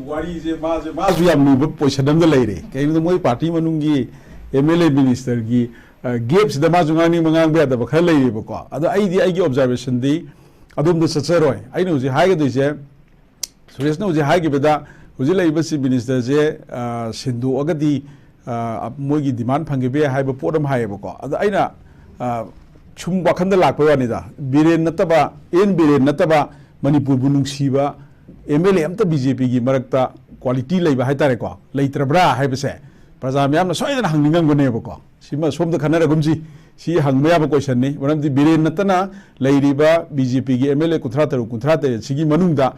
ꯋꯥꯔꯤꯁꯦ, ꯃꯥꯁꯦ, ꯃꯥꯁꯨ ꯌꯥꯝ ꯂꯨꯕ position ꯑꯃꯗ ꯂꯩꯔꯦ꯫ ꯀꯩꯒꯤꯅꯣꯗ ꯃꯣꯏ party ꯃꯅꯨꯡꯒꯤ MLA minister ꯒꯤ, ꯑ, gap ꯁꯤꯗ ꯃꯥꯁꯨ ꯉꯥꯡꯅꯤꯡꯕ ꯉꯥꯡꯕ ꯌꯥꯗꯕ ꯈꯔ ꯂꯩꯔꯦꯕꯀꯣ꯫ ꯑꯗꯣ ꯑꯩꯗꯤ ꯑꯩꯒꯤ observation ꯗꯤ ꯑꯗꯣꯝꯗ ꯆꯠꯆꯔꯣꯏ꯫ ꯑꯩꯅ ꯍꯧꯖꯤꯛ ꯍꯥꯏꯒꯗꯣꯏꯁꯦ, ꯁꯨꯔꯦꯁꯅ ꯍꯧꯖꯤꯛ ꯍꯥꯏꯈꯤꯕꯗ, ꯍꯧꯖꯤꯛ ꯂꯩꯔꯤꯕ chief minister ꯁꯦ, ꯑ, ꯁꯤꯟꯗꯣꯛꯑꯒꯗꯤ, ꯑ, ꯃꯣꯏꯒꯤ demand ꯐꯪꯈꯤꯕ ꯌꯥꯏ ꯍꯥꯏꯕ ꯄꯣꯠ ꯑꯃ ꯍꯥꯏꯌꯦꯕꯀꯣ꯫ ꯑꯗ ꯑꯩꯅ, ꯑ, ꯁꯨꯝ ꯋꯥꯈꯟꯗ ꯂꯥꯛꯄꯩ ꯋꯥꯅꯤꯗ, ꯕꯤꯔꯦꯟ ꯅꯠꯇꯕ, ꯑꯦꯟ ꯕꯤꯔꯦꯟ ꯅꯠꯇꯕ ꯃꯅꯤꯄꯨꯔꯕꯨ ꯅꯨꯡꯁꯤꯕ MLA ꯑꯝꯇ BJP ꯒꯤ ꯃꯔꯛꯇ quality ꯂꯩꯕ ꯍꯥꯏꯇꯥꯔꯦꯀꯣ, ꯂꯩꯇ꯭ꯔꯕ꯭ꯔꯥ ꯍꯥꯏꯕꯁꯦ ꯄ꯭ꯔꯖꯥ ꯃꯌꯥꯝꯅ ꯁꯣꯏꯗꯅ ꯍꯪꯅꯤꯡꯉꯝꯒꯅꯦꯕꯀꯣ꯫ ꯁꯤꯃ ꯁꯣꯝꯗ ꯈꯟꯅꯔꯒꯨꯝꯁꯤ꯫ ꯁꯤ ꯍꯪꯕ ꯌꯥꯕ question ꯅꯤ꯫ ꯃꯔꯝꯗꯤ ꯕꯤꯔꯦꯟ ꯅꯠꯇꯅ ꯂꯩꯔꯤꯕ BJP ꯒꯤ MLA ꯀꯨꯟꯊ꯭ꯔꯥ ꯇꯔꯨꯛ, ꯀꯨꯟꯊ꯭ꯔꯥ ꯇꯔꯦꯠ ꯁꯤꯒꯤ ꯃꯅꯨꯡꯗ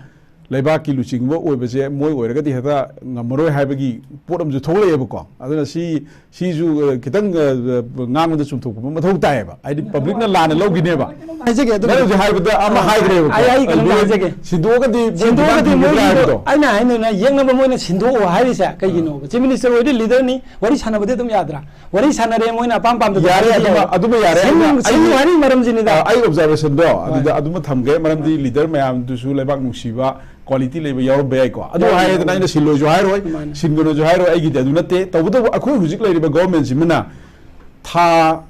ꯂꯩꯕꯥꯛꯀꯤ ꯂꯨꯆꯤꯡꯕ ꯑꯣꯏꯕꯁꯦ ꯃꯣꯏ ꯑꯣꯏꯔꯒꯗꯤ ꯍꯦꯛꯇ ꯉꯝꯃꯔꯣꯏ ꯍꯥꯏꯕꯒꯤ ꯄꯣꯠ ꯑꯃꯁꯨ ꯊꯣꯛꯂꯛꯑꯦꯕꯀꯣ꯫ ꯑꯗꯨꯅ ꯁꯤ, ꯁꯤꯁꯨ, ꯑ, ꯈꯤꯇꯪ, ꯑ, ꯑ, ꯉꯥꯡꯕꯗ ꯆꯨꯝꯊꯣꯛꯄ ꯑꯃ ꯃꯊꯧ ꯇꯥꯏꯌꯦꯕ꯫ ꯍꯥꯏꯗꯤ public ꯅ ꯂꯥꯟꯅ ꯂꯧꯈꯤꯅꯦꯕ꯫ ꯍꯥꯏꯖꯒꯦ ꯑꯗꯨꯝ꯫ ꯅꯪ ꯍꯧꯖꯤꯛ ꯍꯥꯏꯕꯗ ꯑꯃ ꯍꯥꯏꯈ꯭ꯔꯦꯕꯀꯣ꯫ ꯑꯩ, ꯑꯩ ꯀꯩꯅꯣꯝ ꯑꯗꯨ ꯍꯥꯏꯖꯒꯦ꯫ ꯁꯤꯟꯗꯣꯛꯑꯒꯗꯤ ꯁꯤꯟꯗꯣꯛꯑꯒꯗꯤ ꯃꯣꯏ ꯃꯣꯏꯒꯤꯗꯣ, ꯍꯥꯏꯕꯗꯣ꯫ ꯑꯩꯅ ꯍꯥꯏꯅ ꯌꯦꯛꯅꯕ ꯃꯣꯏꯅ ꯁꯤꯟꯗꯣꯛꯑꯣ ꯍꯥꯏꯔꯤꯁꯦ ꯀꯩꯒꯤꯅꯣꯕ? Chief minister ꯑꯣꯏꯗꯤ leader ꯅꯤ, ꯋꯥꯔꯤ ꯁꯥꯟꯅꯕꯗꯤ ꯑꯗꯨꯝ ꯌꯥꯗ꯭ꯔꯥ? ꯋꯥꯔꯤ ꯁꯥꯟꯅꯔꯦ, ꯃꯣꯏꯅ ꯑꯄꯥꯝ ꯄꯥꯝꯗꯕ ꯌꯥꯔꯦ, ꯍꯥꯏꯔꯗꯤ ꯑꯗꯨꯃ, ꯌꯥꯏ꯫ ꯑꯗꯨꯃ ꯌꯥꯔꯦ꯫ ꯁꯤꯟ-, ꯑꯩꯅ, ꯁꯤꯟ ꯑꯩ, ꯍꯥꯏꯔꯤ ꯃꯔꯝꯁꯤꯅꯤꯗ꯫ ꯑ, ꯑꯩ observation ꯗꯣ ꯑꯗꯨꯗ ꯑꯗꯨꯃ ꯊꯝꯒꯦ, ꯃꯔꯝꯗꯤ leader ꯃꯌꯥꯝꯗꯨꯁꯨ ꯂꯩꯕꯥꯛ ꯅꯨꯡꯁꯤꯕ, quality ꯂꯩꯕ ꯌꯥꯎꯔꯝꯕ ꯌꯥꯏꯀꯣ꯫ ꯑꯗꯨ ꯌꯥꯏ, ꯍꯥꯏꯔꯦꯗꯅ ꯌꯥꯏ꯫ ꯑꯩꯅ ꯁꯤꯜꯂꯣꯏꯁꯨ ꯍꯥꯏꯔꯣꯏ, ꯃꯥꯅꯦ꯫ ꯁꯤꯟꯒꯅꯨꯁꯨ ꯍꯥꯏꯔꯣꯏ, ꯑꯩꯒꯤꯗꯤ ꯑꯗꯨ ꯅꯠꯇꯦ꯫ ꯇꯧꯕꯇꯕꯨ ꯑꯩꯈꯣꯏ ꯍꯧꯖꯤꯛ ꯂꯩꯔꯤꯕ government ꯁꯤꯃꯅ ꯊꯥ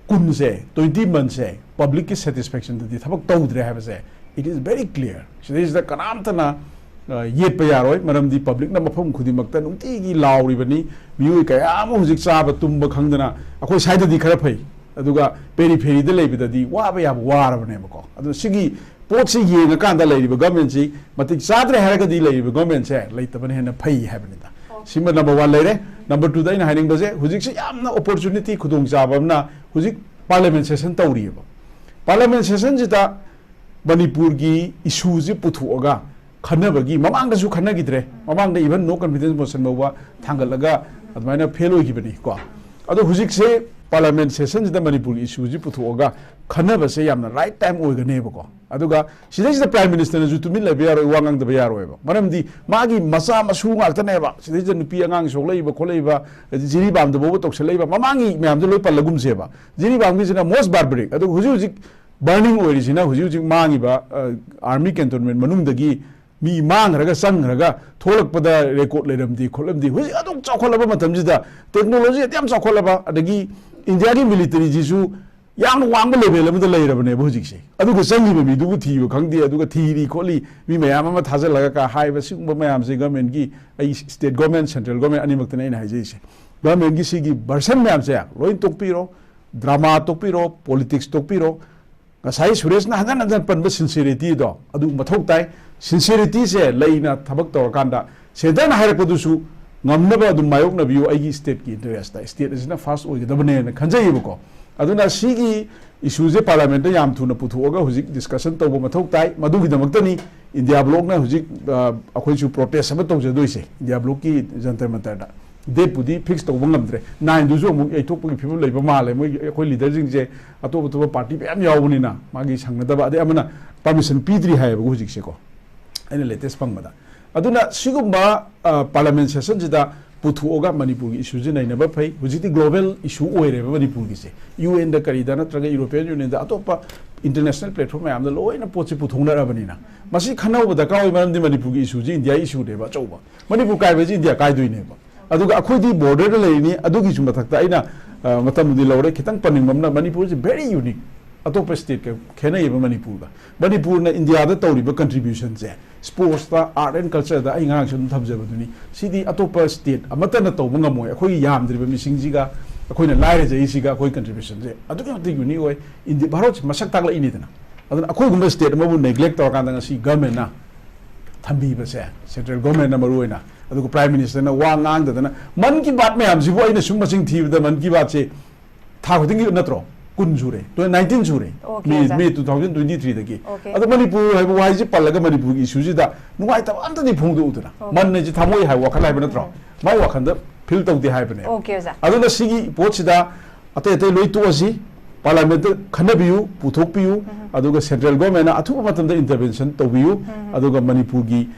ꯀꯨꯟꯁꯦ, twenty months ꯁꯦ public ꯀꯤ satisfaction ꯗꯗꯤ ꯊꯕꯛ ꯇꯧꯗ꯭ꯔꯦ ꯍꯥꯏꯕꯁꯦ, it is very clear꯫ ꯁꯤꯗꯩꯁꯤꯗ ꯀꯅꯥꯝꯇꯅ ꯑ, ꯌꯦꯠꯄ ꯌꯥꯔꯣꯏ꯫ ꯃꯔꯝꯗꯤ ꯄꯕ꯭ꯂꯤꯛꯅ ꯃꯐꯝ ꯈꯨꯗꯤꯡꯃꯛꯇ ꯅꯨꯡꯇꯤꯒꯤ ꯂꯥꯎꯔꯤꯕꯅꯤ꯫ ꯃꯤꯑꯣꯏ ꯀꯌꯥ ꯑꯃ ꯍꯧꯖꯤꯛ ꯆꯥꯕ ꯇꯨꯝꯕ ꯈꯪꯗꯅ, ꯑꯩꯈꯣꯏ ꯁ꯭ꯋꯥꯏꯗꯗꯤ ꯈꯔ ꯐꯩ, ꯑꯗꯨꯒ ꯄꯦꯔꯤꯐꯦꯔꯤꯗ ꯂꯩꯕꯗꯗꯤ ꯋꯥꯕ ꯌꯥꯕ ꯋꯥꯔꯕꯅꯦꯕꯀꯣ꯫ ꯑꯗꯨꯅ ꯁꯤꯒꯤ ꯄꯣꯠꯁꯤ ꯌꯦꯡꯉꯀꯥꯟꯗ ꯂꯩꯔꯤꯕ ꯒꯚꯔꯟꯃꯦꯟꯁꯤ ꯃꯇꯤꯛ ꯆꯥꯗ꯭ꯔꯦ ꯍꯥꯏꯔꯒꯗꯤ ꯂꯩꯔꯤꯕ ꯒꯚꯔꯟꯃꯦꯟꯁꯦ ꯂꯩꯇꯕꯅ ꯍꯦꯟꯅ ꯐꯩ ꯍꯥꯏꯕꯅꯤꯗ꯫ ꯁꯤꯃ ꯅꯝꯕꯔ ꯋꯥꯟ ꯂꯩꯔꯦ꯫ ꯅꯝꯕꯔ ꯇꯨꯗ ꯑꯩꯅ ꯍꯥꯏꯅꯤꯡꯕꯁꯦ, ꯍꯧꯖꯤꯛꯁꯤ ꯌꯥꯝꯅ ꯑꯣꯄꯣꯔꯆꯨꯅꯤꯇꯤ, ꯈꯨꯗꯣꯡꯆꯥꯕ ꯑꯃꯅ ꯍꯧꯖꯤꯛ ꯄꯥꯔꯂꯤꯌꯥꯃꯦꯟ ꯁꯦꯁꯟ ꯇꯧꯔꯤꯑꯕ꯫ ꯄꯥꯔꯂꯤꯌꯥꯃꯦꯟ ꯁꯦꯁꯟꯁꯤꯗ ꯃꯅꯤꯄꯨꯔꯒꯤ ꯏꯁꯨꯁꯤ ꯄꯨꯊꯣꯛꯑꯒ ꯈꯟꯅꯕꯒꯤ, ꯃꯃꯥꯡꯗꯁꯨ ꯈꯟꯅꯈꯤꯗ꯭ꯔꯦ, ꯃꯃꯥꯡꯗ even no confidence motion ꯐꯥꯎꯕ ꯊꯥꯡꯒꯠꯂꯒ ꯑꯗꯨꯃꯥꯏꯅ ꯐꯦꯜ ꯑꯣꯏꯈꯤꯕꯅꯤ ꯀꯣ꯫ ꯑꯗꯣ ꯍꯧꯖꯤꯛꯁꯦ ꯄꯥꯔꯂꯤꯌꯥꯃꯦꯟ ꯁꯦꯁꯟꯁꯤꯗ ꯃꯅꯤꯄꯨꯔꯒꯤ ꯏꯁꯨꯁꯤ ꯄꯨꯊꯣꯛꯑꯒ ꯈꯟꯅꯕꯁꯦ ꯌꯥꯝꯅ ꯔꯥꯏꯠ ꯇꯥꯏꯝ ꯑꯣꯏꯒꯅꯦꯕꯀꯣ꯫ ꯑꯗꯨꯒ ꯁꯤꯗꯩꯁꯤꯗ ꯄ꯭ꯔꯥꯏꯝ ꯃꯤꯅꯤꯁꯇꯔꯅꯁꯨ ꯇꯨꯃꯤꯟ ꯂꯩꯕ ꯌꯥꯔꯣꯏ, ꯋꯥ ꯉꯥꯡꯗꯕ ꯌꯥꯔꯣꯏꯕ꯫ ꯃꯔꯝꯗꯤ ꯃꯥꯒꯤ ꯃꯆꯥ ꯃꯁꯨ ꯉꯥꯛꯇꯅꯦꯕ ꯁꯤꯗꯩꯁꯤꯗ ꯅꯨꯄꯤ ꯑꯉꯥꯡ ꯁꯣꯛꯂꯛꯏꯕ ꯈꯣꯠꯂꯛꯏꯕ, ꯖꯤꯔꯤꯕꯥꯝꯗ ꯐꯥꯎꯕ ꯇꯧꯁꯜꯂꯛꯏꯕ, ꯃꯃꯥꯡꯒꯤ ꯃꯌꯥꯝꯗꯣ ꯂꯣꯏ ꯄꯜꯂꯒꯨꯝꯁꯦꯕ꯫ ꯖꯤꯔꯤꯕꯥꯝꯒꯤꯁꯤꯅ most barbaric꯫ ꯑꯗꯨꯒ ꯍꯧꯖꯤꯛ ꯍꯧꯖꯤꯛ ꯕꯔꯅꯤꯡ ꯑꯣꯏꯔꯤꯁꯤꯅ ꯍꯧꯖꯤꯛ ꯍꯧꯖꯤꯛ ꯃꯥꯡꯉꯤꯕ, ꯑ, ꯑꯥꯔꯃꯤ ꯀꯦꯟꯇꯣꯟꯃꯦꯟ ꯃꯅꯨꯡꯗꯒꯤ ꯃꯤ ꯃꯥꯡꯈ꯭ꯔꯒ ꯆꯪꯈ꯭ꯔꯒ ꯊꯣꯛꯂꯛꯄꯗ ꯔꯦꯀꯣꯔꯠ ꯂꯩꯔꯝꯗꯦ ꯈꯣꯠꯂꯝꯗꯦ꯫ ꯍꯧꯖꯤꯛ ꯑꯗꯨꯛ ꯆꯥꯎꯈꯠꯂꯕ ꯃꯇꯝꯁꯤꯗ, ꯇꯦꯛꯅꯣꯂꯣꯖꯤ ꯑꯗꯨꯛ ꯌꯥꯝ ꯆꯥꯎꯈꯠꯂꯕ, ꯑꯗꯒꯤ ꯏꯟꯗꯤꯌꯥꯒꯤ ꯃꯤꯂꯤꯇꯔꯤꯁꯤꯁꯨ ꯌꯥꯝꯅ ꯋꯥꯡꯕ ꯂꯦꯚꯦꯜ ꯑꯃꯗ ꯂꯩꯔꯕꯅꯦꯕ ꯍꯧꯖꯤꯛꯁꯦ꯫ ꯑꯗꯨꯒ ꯆꯪꯉꯤꯕ ꯃꯤꯗꯨꯕꯨ ꯊꯤꯕ ꯈꯪꯗꯦ, ꯑꯗꯨꯒ ꯊꯤꯔꯤ ꯈꯣꯠꯂꯤ, ꯃꯤ ꯃꯌꯥꯝ ꯑꯃ ꯊꯥꯖꯤꯜꯂꯒ ꯀ ꯍꯥꯏꯕ, ꯁꯤꯒꯨꯝꯕ ꯃꯌꯥꯝꯁꯦ ꯒꯚꯔꯟꯃꯦꯟꯒꯤ, ꯑꯩ ꯁ꯭ꯇꯦꯠ ꯒꯚꯔꯟꯃꯦꯟ, ꯁꯦꯟꯇ꯭ꯔꯦꯜ ꯒꯚꯔꯟꯃꯦꯟ ꯑꯅꯤꯃꯛꯇꯅꯦ ꯑꯩꯅ ꯍꯥꯏꯖꯔꯤꯁꯦ, ꯒꯚꯔꯟꯃꯦꯟꯒꯤ ꯁꯤꯒꯤ ꯚꯔꯁꯟ ꯃꯌꯥꯝꯁꯦ ꯂꯣꯏ ꯇꯣꯛꯄꯤꯔꯣ, ꯗ꯭ꯔꯃꯥ ꯇꯣꯛꯄꯤꯔꯣ, ꯄꯣꯂꯤꯇꯤꯛꯁ ꯇꯣꯛꯄꯤꯔꯣ꯫ ꯉꯁꯥꯏ ꯁꯨꯔꯦꯁꯅ ꯍꯟꯖꯟ ꯍꯟꯖꯟ ꯄꯟꯕ ꯁꯤꯟꯁꯤꯌꯔꯤꯇꯤꯗꯣ ꯑꯗꯨ ꯃꯊꯧ ꯇꯥꯏ꯫ ꯁꯤꯟꯁꯤꯌꯔꯤꯇꯤꯁꯦ ꯂꯩꯅ ꯊꯕꯛ ꯇꯧꯔꯀꯥꯟꯗ ꯁꯦꯟꯇꯔꯅ ꯍꯥꯏꯔꯛꯄꯗꯨꯁꯨ ꯉꯝꯅꯕ ꯑꯗꯨꯝ ꯃꯥꯌꯣꯛꯅꯕꯤꯌꯨ, ꯑꯩꯒꯤ ꯁ꯭ꯇꯦꯠꯀꯤ ꯏꯟꯇꯔꯦꯁꯇ, ꯁ꯭ꯇꯦꯠ ꯑꯁꯤꯅ ꯐꯥꯔꯁ ꯑꯣꯏꯒꯗꯕꯅꯦꯅ ꯈꯟꯖꯩꯌꯦꯕꯀꯣ꯫ ꯑꯗꯨꯅ ꯁꯤꯒꯤ ꯏꯁꯨꯁꯦ ꯄꯥꯔꯂꯤꯌꯥꯃꯦꯟꯇ ꯌꯥꯝ ꯊꯨꯅ ꯄꯨꯊꯣꯛꯑꯒ ꯍꯧꯖꯤꯛ ꯗꯤꯁꯀꯁꯟ ꯇꯧꯕ ꯃꯊꯧ ꯇꯥꯏ꯫ ꯃꯗꯨꯒꯤꯗꯃꯛꯇꯅꯤ ꯏꯟꯗꯤꯌꯥ ꯕ꯭ꯂꯣꯛꯅ ꯍꯧꯖꯤꯛ, ꯑ, ꯑꯩꯈꯣꯏꯁꯨ ꯄ꯭ꯔꯣꯇꯦꯁ ꯑꯃ ꯇꯧꯖꯗꯣꯏꯁꯦ ꯏꯟꯗꯤꯌꯥ ꯕ꯭ꯂꯣꯛꯀꯤ ꯖꯟꯇꯔ ꯃꯟꯇꯔꯗ꯫ ꯗꯦꯠꯄꯨꯗꯤ ꯐꯤꯛꯁ ꯇꯧꯕ ꯉꯝꯗ꯭ꯔꯦ꯫ ꯅꯥꯏꯟꯗꯨꯁꯨ ꯑꯃꯨꯛ ꯌꯩꯊꯣꯛꯄꯒꯤ ꯐꯤꯕꯝ ꯂꯩꯕ ꯃꯥꯜꯂꯦ꯫ ꯃꯣꯏꯒꯤ, ꯑꯩꯈꯣꯏ ꯂꯤꯗꯔꯁꯤꯡꯁꯦ ꯑꯇꯣꯞ ꯑꯇꯣꯞꯄ ꯄꯥꯔꯇꯤ ꯃꯌꯥꯝ ꯌꯥꯎꯕꯅꯤꯅ ꯃꯥꯒꯤ ꯁꯪꯅꯗꯕ, ꯑꯗꯩ ꯑꯃꯅ ꯄꯥꯔꯃꯤꯁꯟ ꯄꯤꯗ꯭ꯔꯤ ꯍꯥꯏꯌꯦꯕꯀꯣ ꯍꯧꯖꯤꯛꯁꯦꯀꯣ, ꯑꯩꯅ ꯂꯦꯇꯦꯁ ꯐꯪꯕꯗ꯫ ꯑꯗꯨꯅ ꯁꯤꯒꯨꯝꯕ, ꯑ, ꯄꯥꯔꯂꯤꯌꯥꯃꯦꯟ ꯁꯦꯁꯟꯁꯤꯗ ꯄꯨꯊꯣꯛꯑꯒ ꯃꯅꯤꯄꯨꯔꯒꯤ ꯏꯁꯨꯁꯦ ꯅꯩꯅꯕ ꯐꯩ꯫ ꯍꯧꯖꯤꯛꯇꯤ ꯒ꯭ꯂꯣꯕꯦꯜ ꯏꯁꯨ ꯑꯣꯏꯔꯦꯕ ꯃꯅꯤꯄꯨꯔꯒꯤꯁꯦ꯫ ꯌꯨ ꯑꯦꯟꯗ ꯀꯔꯤꯗ ꯅꯠꯇ꯭ꯔꯒ ꯌꯨꯔꯣꯄꯤꯌꯟ ꯌꯨꯅꯤꯌꯟꯗ, ꯑꯇꯣꯞꯄ ꯏꯟꯇꯔꯅꯦꯁꯅꯦꯜ ꯄ꯭ꯂꯦꯠꯐꯣꯔꯝ ꯃꯌꯥꯝꯗ ꯂꯣꯏꯅ ꯄꯣꯠꯁꯦ ꯄꯨꯊꯣꯛꯅꯔꯕꯅꯤꯅ ꯃꯁꯤ ꯈꯟꯅꯍꯧꯕ ꯗꯔꯀꯥꯔ ꯑꯣꯏ꯫ ꯃꯔꯝꯗꯤ ꯃꯅꯤꯄꯨꯔꯒꯤ ꯏꯁꯨꯁꯤ ꯏꯟꯗꯤꯌꯥ ꯏꯁꯨꯅꯦꯕ ꯑꯆꯧꯕ꯫ ꯃꯅꯤꯄꯨꯔ ꯀꯥꯏꯕꯁꯤ ꯏꯟꯗꯤꯌꯥ ꯀꯥꯏꯗꯣꯏꯅꯦꯕ꯫ ꯑꯗꯨꯒ ꯑꯩꯈꯣꯏꯗꯤ ꯕꯣꯔꯗꯔꯗ ꯂꯩꯔꯤꯅꯤ꯫ ꯑꯗꯨꯒꯤꯁꯨ ꯃꯊꯛꯇ ꯑꯩꯅ, ꯑ, ꯃꯇꯝꯗꯤ ꯂꯧꯔꯦ, ꯈꯤꯇꯪ ꯄꯟꯅꯤꯡꯕ ꯑꯃꯅ, ꯃꯅꯤꯄꯨꯔꯁꯤ very unique꯫ ꯑꯇꯣꯞꯄ ꯁ꯭ꯇꯦꯠꯀ ꯈꯦꯠꯅꯩꯌꯦꯕ ꯃꯅꯤꯄꯨꯔꯒ꯫ ꯃꯅꯤꯄꯨꯔꯅ ꯏꯟꯗꯤꯌꯥꯗ ꯇꯧꯔꯤꯕ ꯀꯟꯇ꯭ꯔꯤꯕ꯭ꯌꯨꯁꯟꯁꯦ, ꯁ꯭ꯄꯣꯔꯠꯁꯇ, ꯑꯥꯔꯠ ꯑꯦꯟ ꯀꯜꯆꯔꯗ, ꯑꯩ ꯉꯔꯥꯡꯁꯨ ꯑꯗꯨꯝ ꯊꯝꯖꯕꯗꯨꯅꯤ, ꯁꯤꯗꯤ ꯑꯇꯣꯞꯄ ꯁ꯭ꯇꯦꯠ ꯑꯃꯠꯇꯅ ꯇꯧꯕ ꯉꯝꯃꯣꯏ꯫ ꯑꯩꯈꯣꯏꯒꯤ ꯌꯥꯝꯗ꯭ꯔꯤꯕ ꯃꯤꯁꯤꯡꯁꯤꯒ, ꯑꯩꯈꯣꯏꯅ ꯂꯥꯏꯔꯖꯩꯁꯤꯒ, ꯑꯩꯈꯣꯏ ꯀꯟꯇ꯭ꯔꯤꯕ꯭ꯌꯨꯁꯟꯁꯦ ꯑꯗꯨꯛꯀꯤ ꯃꯇꯤꯛ ꯌꯨꯅꯤꯛ ꯑꯣꯏ꯫ ꯏꯟꯗꯤ-, ꯚꯥꯔꯠꯁꯦ ꯃꯁꯛ ꯇꯥꯛꯂꯛꯏꯅꯤꯗꯅ꯫ ꯑꯗꯨꯅ ꯑꯩꯈꯣꯏꯒꯨꯝꯕ ꯁ꯭ꯇꯦꯠ ꯑꯃꯕꯨ ꯅꯦꯒ꯭ꯂꯦꯛ ꯇꯧꯔꯀꯥꯟꯗ ꯉꯁꯤ ꯒꯚꯔꯟꯃꯦꯟꯠꯅ ꯊꯝꯕꯤꯕꯁꯦ, ꯁꯦꯟꯇ꯭ꯔꯦꯜ ꯒꯚꯔꯟꯃꯦꯟꯠꯅ ꯃꯔꯨ ꯑꯣꯏꯅ, ꯑꯗꯨꯒ ꯄ꯭ꯔꯥꯏꯝ ꯃꯤꯅꯤꯁꯇꯔꯅ ꯋꯥ ꯉꯥꯡꯗꯗꯅ, ꯃꯟ ꯀꯤ ꯕꯥꯠ ꯃꯌꯥꯝꯁꯤꯕꯨ ꯑꯩꯅ ꯁꯨꯝ ꯃꯁꯤꯡ ꯊꯤꯕꯗ ꯃꯟ ꯀꯤ ꯕꯥꯠꯁꯦ ꯊꯥ ꯈꯨꯗꯤꯡꯒꯤ ꯅꯠꯇ꯭ꯔꯣ? ꯀꯨꯟ ꯁꯨꯔꯦ, ꯅꯥꯏꯟꯇꯤꯟ ꯁꯨꯔꯦ, Okay, May, sir. May two thousand twenty ꯊ꯭ꯔꯤꯗꯒꯤ꯫ Okay. ꯑꯗꯣ ꯃꯅꯤꯄꯨꯔ ꯍꯥꯏꯕ ꯋꯥꯍꯩꯁꯤ ꯄꯜꯂꯒ ꯃꯅꯤꯄꯨꯔꯒꯤ ꯏꯁꯨꯁꯤꯗ ꯅꯨꯡꯉꯥꯏꯇꯕ ꯑꯝꯇꯗꯤ ꯐꯣꯡꯗꯣꯛꯎꯗꯅ꯫ Okay. ꯃꯟ ꯍꯥꯏꯁꯤ ꯊꯃꯣꯏ ꯍꯥꯏꯕ ꯋꯥꯈꯜ ꯍꯥꯏꯕ ꯅꯠꯇ꯭ꯔꯣ? ꯃꯥꯏ ꯋꯥꯈꯜꯗ ꯐꯤꯜ ꯇꯧꯗꯦ ꯍꯥꯏꯕꯅꯦ꯫ Okay, ꯑꯣꯖꯥ꯫ ꯑꯗꯨꯅ ꯁꯤꯒꯤ ꯄꯣꯠꯁꯤꯗ ꯑꯇꯩ ꯑꯇꯩ ꯂꯣꯏ ꯇꯣꯛꯑꯁꯤ, ꯄꯥꯔꯂꯤꯌꯥꯃꯦꯟꯠꯇ ꯈꯟꯅꯕꯤꯌꯨ, ꯄꯨꯊꯣꯛꯄꯤꯌꯨ, ꯑꯗꯨꯒ ꯁꯦꯟꯇ꯭ꯔꯦꯜ ꯒꯣꯔꯃꯦꯟꯠꯅ ꯑꯊꯨꯕ ꯃꯇꯝꯗ ꯏꯟꯇꯔꯚꯦꯟꯁꯟ ꯇꯧꯕꯤꯌꯨ, ꯑꯗꯨꯒ ꯃꯅꯤꯄꯨꯔꯒꯤ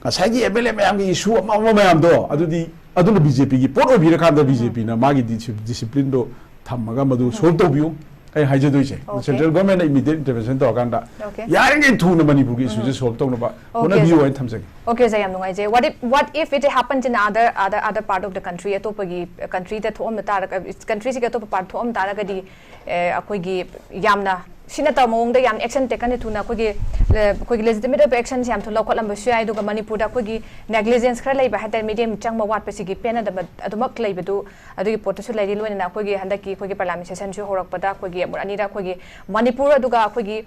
ꯉꯁꯥꯏꯒꯤ ꯑꯦꯝ ꯑꯦꯜ ꯑꯦ ꯃꯌꯥꯝꯒꯤ ꯏꯁꯨ ꯑꯃ ꯑꯃ ꯃꯌꯥꯝꯗꯣ, ꯑꯗꯨꯗꯤ ꯑꯗꯨꯅ ꯕꯤ ꯖꯦ ꯄꯤꯒꯤ ꯄꯣꯠ ꯑꯣꯏꯕꯤꯔꯀꯥꯟꯗ ꯕꯤ ꯖꯦ ꯄꯤꯅ ꯃꯥꯒꯤ ꯗꯤꯁꯤ-, ꯗꯤꯁꯤꯄ꯭ꯂꯤꯟꯗꯣ ꯊꯝꯃꯒ ꯃꯗꯨ ꯁꯣꯜꯕ ꯇꯧꯕꯤꯌꯨ꯫ ꯑꯩ ꯍꯥꯏꯖꯗꯣꯏꯁꯦ, Okay. ꯁꯦꯟꯇ꯭ꯔꯦꯜ ꯒꯣꯔꯃꯦꯟꯠꯅ ꯏꯃꯤꯗꯤꯌꯦꯠ ꯏꯟꯇꯔꯚꯦꯟꯁꯟ ꯇꯧꯔꯀꯥꯟꯗ Okay. ꯌꯥꯔꯤꯉꯩ ꯊꯨꯅ ꯃꯅꯤꯄꯨꯔꯒꯤ ꯏꯁꯨꯁꯦ ꯁꯣꯜꯕ ꯇꯧꯅꯕ Okay, ꯍꯣꯠꯅꯕꯤꯌꯨ sir. ꯍꯥꯏꯅ ꯊꯝꯖꯒꯦ꯫ Okay, sir, ꯌꯥꯝ ꯅꯨꯡꯉꯥꯏꯖꯩ꯫ What if, what if it happens in other, other, other part of the country? ꯑꯇꯣꯞꯄꯒꯤ countryꯗ ꯊꯣꯛꯑꯝꯕ ꯇꯥꯔꯒ, countryꯁꯤꯒꯤ ꯑꯇꯣꯞꯄ part ꯊꯣꯛꯑꯝ ꯇꯥꯔꯒꯗꯤ, ꯑꯦ, ꯑꯩꯈꯣꯏꯒꯤ ꯌꯥꯝꯅ ꯁꯤ ꯅꯠꯇꯕ ꯃꯑꯣꯡꯗ ꯌꯥꯝ action taken ꯊꯨꯅ ꯑꯩꯈꯣꯏꯒꯤ, ꯑ, ꯑꯩꯈꯣꯏꯒꯤ legitimate ꯑꯣꯏꯕ actionꯁꯦ ꯌꯥꯝ ꯊꯨꯅ ꯂꯧꯈꯠꯂꯝꯕꯁꯨ ꯌꯥꯏ꯫ ꯑꯗꯨꯒ ꯃꯅꯤꯄꯨꯔꯗ ꯑꯩꯈꯣꯏꯒꯤ negligence ꯈꯔ ꯂꯩꯕ ꯍꯥꯏꯇꯥꯔꯦ, ꯃꯤꯠꯌꯦꯡ ꯆꯪꯕ ꯋꯥꯠꯄꯁꯤꯒꯤ ꯄꯦꯟꯅꯗꯕ ꯑꯗꯨꯃꯛ ꯂꯩꯕꯗꯨ, ꯑꯗꯨꯒꯤ ꯄꯣꯠꯇꯨꯁꯨ ꯂꯩꯔꯤ꯫ ꯂꯣꯏꯅꯅ ꯑꯩꯈꯣꯏꯒꯤ ꯍꯟꯗꯛꯀꯤ ꯑꯩꯈꯣꯏꯒꯤ parliament sessionꯁꯨ ꯍꯧꯔꯛꯄꯗ ꯑꯩꯈꯣꯏꯒꯤ ꯑꯃꯨꯛ ꯑꯅꯤꯔꯛ ꯑꯩꯈꯣꯏꯒꯤ ꯃꯅꯤꯄꯨꯔ ꯑꯗꯨꯒ ꯑꯩꯈꯣꯏꯒꯤ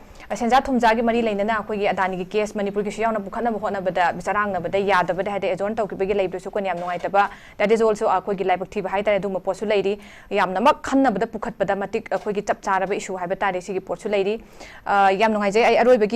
ꯁꯦꯟꯖꯥ ꯊꯨꯝꯖꯥꯒꯤ ꯃꯔꯤ ꯂꯩꯅꯅ ꯑꯩꯈꯣꯏꯒꯤ ꯑꯗꯥꯅꯤꯒꯤ case ꯃꯅꯤꯄꯨꯔꯒꯤꯁꯨ ꯌꯥꯎꯅ ꯄꯨꯈꯠꯅꯕ ꯍꯣꯠꯅꯕꯗ, ꯆꯔꯥꯡꯅꯕꯗ ꯌꯥꯗꯕꯗ ꯍꯥꯏꯗꯤ adjourn ꯇꯧꯈꯤꯕꯒꯤ ꯂꯩꯕꯗꯨꯁꯨ ꯑꯩꯈꯣꯏꯅ ꯌꯥꯝ ꯅꯨꯡꯉꯥꯏꯇꯕ, that is also ꯑꯩꯈꯣꯏꯒꯤ ꯂꯥꯏꯕꯛ ꯊꯤꯕ ꯍꯥꯏꯇꯥꯔꯦ, ꯑꯗꯨꯒꯨꯝꯕ ꯄꯣꯠꯁꯨ ꯂꯩꯔꯤ꯫ ꯌꯥꯝꯅꯃꯛ ꯈꯟꯅꯕꯗ ꯄꯨꯈꯠꯄꯗ ꯃꯇꯤꯛ ꯑꯩꯈꯣꯏꯒꯤ ꯆꯞ ꯆꯥꯔꯕ issue ꯍꯥꯏꯕ ꯇꯥꯔꯦ, ꯁꯤꯒꯤ ꯄꯣꯠꯁꯨ ꯂꯩꯔꯤ꯫ ꯑ, ꯌꯥꯝ ꯅꯨꯡꯉꯥꯏꯖꯩ꯫ ꯑꯩ ꯑꯔꯣꯏꯕꯒꯤ